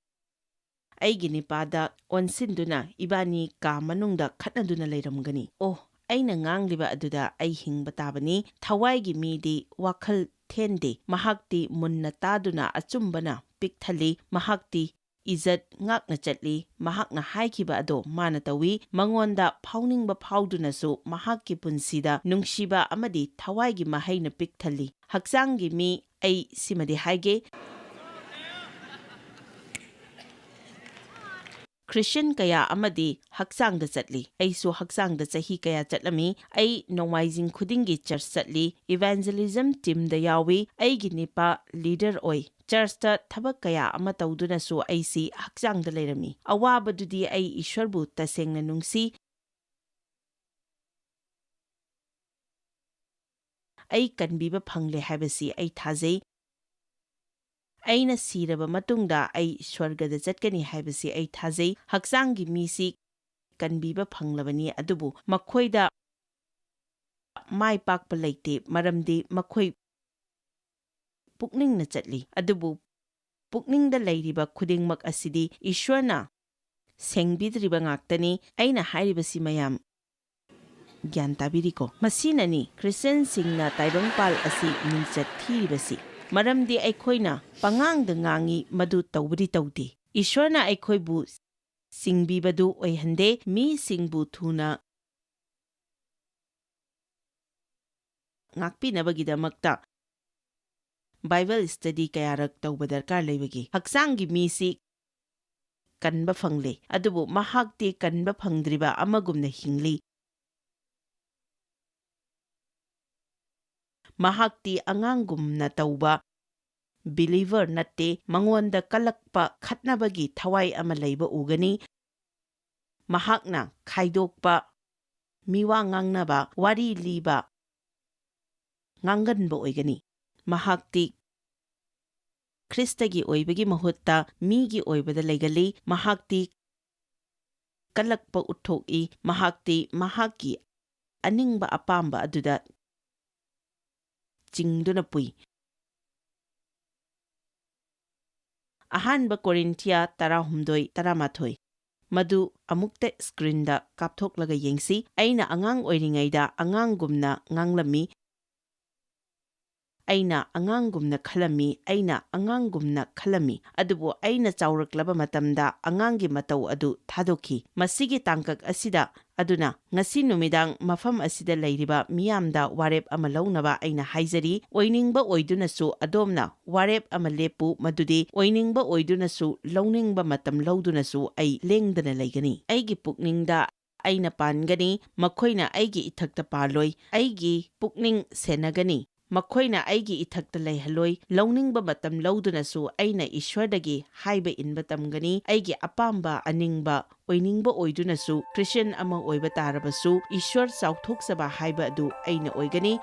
ꯑꯩꯒꯤ ꯅꯤꯄꯥꯗ ꯑꯣꯟꯁꯤꯟꯗꯨꯅ ꯏꯕꯥꯅꯤ ꯀꯥ ꯃꯅꯨꯡꯗ ꯈꯠꯅꯗꯨꯅ ꯂꯩꯔꯝꯒꯅꯤ꯫ ꯑꯣ, ꯑꯩꯅ ꯉꯥꯡꯂꯤꯕ ꯑꯗꯨꯗ ꯑꯩ ꯍꯤꯡꯕ ꯇꯥꯕꯅꯤ꯫ ꯊꯋꯥꯏꯒꯤ ꯃꯤꯗꯤ ꯋꯥꯈꯜ ꯊꯦꯟꯗꯦ꯫ ꯃꯍꯥꯛꯇꯤ ꯃꯨꯟꯅ ꯇꯥꯗꯨꯅ ꯑꯆꯨꯝꯕꯅ ꯄꯤꯛ ꯊꯜꯂꯤ꯫ ꯃꯍꯥꯛꯇꯤ ꯏꯖꯠ ꯉꯥꯛꯅ ꯆꯠꯂꯤ꯫ ꯃꯍꯥꯛꯅ ꯍꯥꯏꯈꯤꯕ ꯑꯗꯣ ꯃꯥꯅ ꯇꯧꯏ꯫ ꯃꯉꯣꯟꯗ ꯐꯥꯎꯅꯤꯡꯕ ꯐꯥꯎꯗꯨꯅꯁꯨ ꯃꯍꯥꯛꯀꯤ ꯄꯨꯟꯁꯤꯗ ꯅꯨꯡꯁꯤꯕ ꯑꯃꯗꯤ ꯊꯋꯥꯏꯒꯤ ꯃꯍꯩꯅ ꯄꯤꯛ ꯊꯜꯂꯤ꯫ ꯍꯛꯆꯥꯡꯒꯤ ꯃꯤ, ꯑꯩ ꯁꯤꯃꯗꯤ ꯍꯥꯏꯒꯦ, ꯈ꯭ꯔꯤꯁꯇꯤꯌꯟ ꯀꯌꯥ ꯑꯃꯗꯤ ꯍꯛꯆꯥꯡꯗ ꯆꯠꯂꯤ꯫ ꯑꯩꯁꯨ ꯍꯛꯆꯥꯡꯗ ꯆꯍꯤ ꯀꯌꯥ ꯆꯠꯂꯝꯃꯤ꯫ ꯑꯩ ꯅꯣꯡꯃꯥꯏꯖꯤꯡ ꯈꯨꯗꯤꯡꯒꯤ ꯆꯔꯆ ꯆꯠꯂꯤ, ꯏꯚꯥꯟꯖꯦꯂꯤꯖꯝ ꯇꯤꯝꯗ ꯌꯥꯎꯏ꯫ ꯑꯩꯒꯤ ꯅꯤꯄꯥ ꯂꯤꯗꯔ ꯑꯣꯏ꯫ ꯆꯔꯆꯇ ꯊꯕꯛ ꯀꯌꯥ ꯑꯃ ꯇꯧꯗꯨꯅꯁꯨ ꯑꯩꯁꯤ ꯍꯛꯆꯥꯡꯗ ꯂꯩꯔꯝꯃꯤ꯫ ꯑꯋꯥꯕꯗꯨꯗꯤ ꯑꯩ ꯏꯁ꯭ꯋꯔꯕꯨ ꯇꯁꯦꯡꯅ ꯅꯨꯡꯁꯤ꯫ ꯑꯩ ꯀꯟꯕꯤꯕ ꯐꯪꯂꯦ ꯍꯥꯏꯕꯁꯤ ꯑꯩ ꯊꯥꯖꯩ꯫ ꯑꯩꯅ ꯁꯤꯔꯕ ꯃꯇꯨꯡꯗ ꯑꯩ ꯁ꯭ꯋꯔꯒꯗ ꯆꯠꯀꯅꯤ ꯍꯥꯏꯕꯁꯤ ꯑꯩ ꯊꯥꯖꯩ꯫ ꯍꯛꯆꯥꯡꯒꯤ ꯃꯤꯁꯤ ꯀꯟꯕꯤꯕ ꯐꯪꯂꯕꯅꯤ, ꯑꯗꯨꯕꯨ ꯃꯈꯣꯏꯗ ꯃꯥꯏ ꯄꯥꯛꯄ ꯂꯩꯇꯦ, ꯃꯔꯝꯗꯤ ꯃꯈꯣꯏ ꯄꯨꯛꯅꯤꯡꯅ ꯆꯠꯂꯤ꯫ ꯑꯗꯨꯕꯨ ꯄꯨꯛꯅꯤꯡꯗ ꯂꯩꯔꯤꯕ ꯈꯨꯗꯤꯡꯃꯛ ꯑꯁꯤꯗꯤ ꯏꯁ꯭ꯋꯔꯅ ꯁꯦꯡꯕꯤꯗ꯭ꯔꯤꯕ ꯉꯥꯛꯇꯅꯤ꯫ ꯑꯩꯅ ꯍꯥꯏꯔꯤꯕꯁꯤ ꯃꯌꯥꯝ ꯒ꯭ꯌꯥꯟ ꯇꯥꯕꯤꯔꯤꯀꯣ? ꯃꯁꯤꯅꯅꯤ ꯈ꯭ꯔꯤꯁꯇꯤꯌꯥꯟꯁꯤꯡꯅ ꯇꯥꯏꯕꯪꯄꯥꯜ ꯑꯁꯤ ꯃꯤꯡꯆꯠ ꯊꯤꯔꯤꯕꯁꯤ꯫ ꯃꯔꯝꯗꯤ ꯑꯩꯈꯣꯏꯅ ꯄꯉꯥꯡꯗ ꯉꯥꯡꯉꯤ, ꯃꯗꯨ ꯇꯧꯕꯗꯤ ꯇꯧꯗꯦ꯫ ꯏꯁ꯭ꯋꯔꯅ ꯑꯩꯈꯣꯏꯕꯨ ꯁꯤꯡꯕꯤꯕꯗꯨ ꯑꯣꯏꯍꯟꯗꯦ꯫ ꯃꯤꯁꯤꯡꯕꯨ ꯊꯨꯅ ꯉꯥꯛꯄꯤꯅꯕꯒꯤꯗꯃꯛꯇ ꯕꯥꯏꯕꯜ ꯁ꯭ꯇꯗꯤ ꯀꯌꯥꯔꯛ ꯇꯧꯕ ꯗꯔꯀꯥꯔ ꯂꯩꯕꯒꯦ? ꯍꯛꯆꯥꯡꯒꯤ ꯃꯤꯁꯤ ꯀꯟꯕ ꯐꯪꯂꯦ, ꯑꯗꯨꯕꯨ ꯃꯍꯥꯛꯇꯤ ꯀꯟꯕ ꯐꯪꯗ꯭ꯔꯤꯕ ꯑꯃꯒꯨꯝꯅ ꯍꯤꯡꯂꯤ꯫ ꯃꯍꯥꯛꯇꯤ ꯑꯉꯥꯡꯒꯨꯝꯅ ꯇꯧꯕ ꯕꯤꯂꯤꯚꯔ ꯅꯠꯇꯦ꯫ ꯃꯉꯣꯟꯗ ꯀꯜꯂꯛꯄ, ꯈꯠꯅꯕꯒꯤ ꯊꯋꯥꯏ ꯑꯃ ꯂꯩꯕ ꯎꯒꯅꯤ꯫ ꯃꯍꯥꯛꯅ ꯈꯥꯏꯗꯣꯛꯄ, ꯃꯤꯋꯥ ꯉꯥꯡꯅꯕ, ꯋꯥꯔꯤ ꯂꯤꯕ, ꯉꯥꯡꯒꯟꯕ ꯑꯣꯏꯒꯅꯤ꯫ ꯃꯍꯥꯛꯇꯤ ꯈ꯭ꯔꯤꯁꯇꯒꯤ ꯑꯣꯏꯕꯒꯤ ꯃꯍꯨꯠꯇ ꯃꯤꯒꯤ ꯑꯣꯏꯕꯗ ꯂꯩꯒꯜꯂꯤ꯫ ꯃꯍꯥꯛꯇꯤ ꯀꯜꯂꯛꯄ ꯎꯠꯊꯣꯛꯏ꯫ ꯃꯍꯥꯛꯇꯤ ꯃꯍꯥꯛꯀꯤ ꯑꯅꯤꯡꯕ ꯑꯄꯥꯝꯕ ꯑꯗꯨꯗ ꯆꯤꯡꯗꯨꯅ ꯄꯨꯏ꯫ ꯑꯍꯥꯟꯕ ꯀꯣꯔꯤꯟꯊꯤꯌꯥ ꯇꯔꯥꯍꯨꯝꯗꯣꯏ, ꯇꯔꯥꯃꯥꯊꯣꯏ꯫ ꯃꯗꯨ ꯑꯃꯨꯛꯇ ꯁ꯭ꯀ꯭ꯔꯤꯟꯗ ꯀꯥꯞꯊꯣꯛꯂꯒ ꯌꯦꯡꯁꯤ꯫ ꯑꯩꯅ ꯑꯉꯥꯡ ꯑꯣꯏꯔꯤꯉꯩꯗ ꯑꯉꯥꯡꯒꯨꯝꯅ ꯉꯥꯡꯂꯝꯃꯤ꯫ ꯑꯩꯅ ꯑꯉꯥꯡꯒꯨꯝꯅ ꯈꯜꯂꯝꯃꯤ, ꯑꯩꯅ ꯑꯉꯥꯡꯒꯨꯝꯅ ꯈꯜꯂꯝꯃꯤ꯫ ꯑꯗꯨꯕꯨ ꯑꯩꯅ ꯆꯥꯎꯔꯛꯂꯕ ꯃꯇꯝꯗ ꯑꯉꯥꯡꯒꯤ ꯃꯇꯧ ꯑꯗꯨ ꯊꯥꯗꯣꯛꯈꯤ꯫ ꯃꯁꯤꯒꯤ ꯇꯥꯡꯀꯛ ꯑꯁꯤꯗ, ꯑꯗꯨꯅ ꯉꯁꯤ ꯅꯨꯃꯤꯗꯥꯡ ꯃꯐꯝ ꯑꯁꯤꯗ ꯂꯩꯔꯤꯕ ꯃꯤꯌꯥꯝꯗ ꯋꯥꯔꯦꯞ ꯑꯃ ꯂꯧꯅꯕ ꯑꯩꯅ ꯍꯥꯏꯖꯔꯤ꯫ ꯑꯣꯏꯅꯤꯡꯕ ꯑꯣꯏꯗꯨꯅꯁꯨ ꯑꯗꯣꯝꯅ ꯋꯥꯔꯦꯞ ꯑꯃ ꯂꯦꯞꯄꯨ, ꯃꯗꯨꯗꯤ ꯑꯣꯏꯅꯤꯡꯕ ꯑꯣꯏꯗꯨꯅꯁꯨ ꯂꯧꯅꯤꯡꯕ ꯃꯇꯝ ꯂꯧꯗꯨꯅꯁꯨ ꯑꯩ ꯂꯦꯡꯗꯅ ꯂꯩꯒꯅꯤ꯫ ꯑꯩꯒꯤ ꯄꯨꯛꯅꯤꯡꯗ ꯑꯩꯅ ꯄꯥꯟꯒꯅꯤ, ꯃꯈꯣꯏꯅ ꯑꯩꯒꯤ ꯏꯊꯛꯇ ꯄꯥꯜꯂꯣꯏ꯫ ꯑꯩꯒꯤ ꯄꯨꯛꯅꯤꯡ ꯁꯦꯟꯅꯒꯅꯤ, ꯃꯈꯣꯏꯅ ꯑꯩꯒꯤ ꯏꯊꯛꯇ ꯂꯩꯍꯜꯂꯣꯏ꯫ ꯂꯧꯅꯤꯡꯕ ꯃꯇꯝ ꯂꯧꯗꯨꯅꯁꯨ ꯑꯩꯅ ꯏꯁ꯭ꯋꯔꯗꯒꯤ ꯍꯥꯏꯕ ꯏꯟꯕ ꯇꯝꯒꯅꯤ꯫ ꯑꯩꯒꯤ ꯑꯄꯥꯝꯕ ꯑꯅꯤꯡꯕ ꯑꯣꯏꯅꯤꯡꯕ ꯑꯣꯏꯗꯨꯅꯁꯨ, ꯈ꯭ꯔꯤꯁꯇꯤꯌꯥꯟ ꯑꯃ ꯑꯣꯏꯕ ꯇꯥꯔꯕꯁꯨ, ꯏꯁ꯭ꯋꯔ ꯆꯥꯎꯊꯣꯛꯆꯕ ꯍꯥꯏꯕ ꯑꯗꯨ ꯑꯩꯅ ꯑꯣꯏꯒꯅꯤ꯫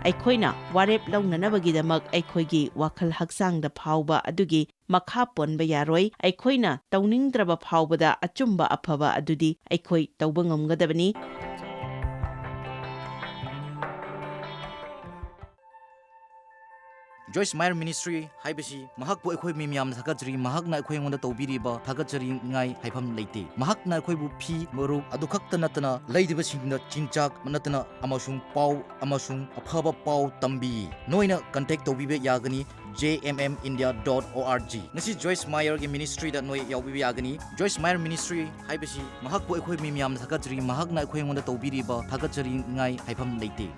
ꯑꯩꯈꯣꯏꯅ ꯋꯥꯔꯦꯞ ꯂꯧꯅꯅꯕꯒꯤꯗꯃꯛ ꯑꯩꯈꯣꯏꯒꯤ ꯋꯥꯈꯜ ꯍꯛꯆꯥꯡꯗ ꯐꯥꯎꯕ ꯑꯗꯨꯒꯤ ꯃꯈꯥ ꯄꯣꯟꯕ ꯌꯥꯔꯣꯏ꯫ ꯑꯩꯈꯣꯏꯅ ꯇꯧꯅꯤꯡꯗ꯭ꯔꯕ ꯐꯥꯎꯕꯗ ꯑꯆꯨꯝꯕ ꯑꯐꯕ ꯑꯗꯨꯗꯤ ꯑꯩꯈꯣꯏ ꯇꯧꯕ ꯉꯝꯒꯗꯕꯅꯤ꯫ Joyce Meyer Ministry ꯍꯥꯏꯕꯁꯤ ꯃꯍꯥꯛꯄꯨ ꯑꯩꯈꯣꯏ ꯃꯤ ꯃꯌꯥꯝꯅ ꯊꯥꯒꯠꯆꯔꯤ꯫ ꯃꯍꯥꯛꯅ ꯑꯩꯈꯣꯏ ꯑꯩꯉꯣꯟꯗ ꯇꯧꯕꯤꯔꯤꯕ ꯊꯥꯒꯠꯆꯅꯤꯡꯉꯥꯏ ꯍꯥꯏꯐꯝ ꯂꯩꯇꯦ꯫ ꯃꯍꯥꯛꯅ ꯑꯩꯈꯣꯏꯕꯨ ꯐꯤ, ꯃꯔꯨꯞ ꯑꯗꯨ ꯈꯛꯇ ꯅꯠꯇꯅ ꯂꯩꯔꯤꯕꯁꯤꯡꯗ ꯆꯤꯟꯖꯥꯛ ꯅꯠꯇꯅ ꯑꯃꯁꯨꯡ ꯄꯥꯎ ꯑꯃꯁꯨꯡ ꯑꯐꯕ ꯄꯥꯎ ꯇꯝꯕꯤ꯫ ꯅꯣꯏꯅ contact ꯇꯧꯕꯤꯕ ꯌꯥꯒꯅꯤ J M M India dot O R G꯫ ꯉꯁꯤ Joyce Meyer ꯒꯤ ministry ꯗ ꯅꯣꯏ ꯌꯥꯎꯕꯤꯕ ꯌꯥꯒꯅꯤ꯫ Joyce Meyer Ministry ꯍꯥꯏꯕꯁꯤ ꯃꯍꯥꯛꯄꯨ ꯑꯩꯈꯣꯏ ꯃꯤ ꯃꯌꯥꯝꯅ ꯊꯥꯒꯠꯆꯔꯤ꯫ ꯃꯍꯥꯛꯅ ꯑꯩꯈꯣꯏ ꯑꯩꯉꯣꯟꯗ ꯇꯧꯕꯤꯔꯤꯕ ꯊꯥꯒꯠꯆꯅꯤꯡꯉꯥꯏ ꯍꯥꯏꯐꯝ ꯂꯩꯇꯦ꯫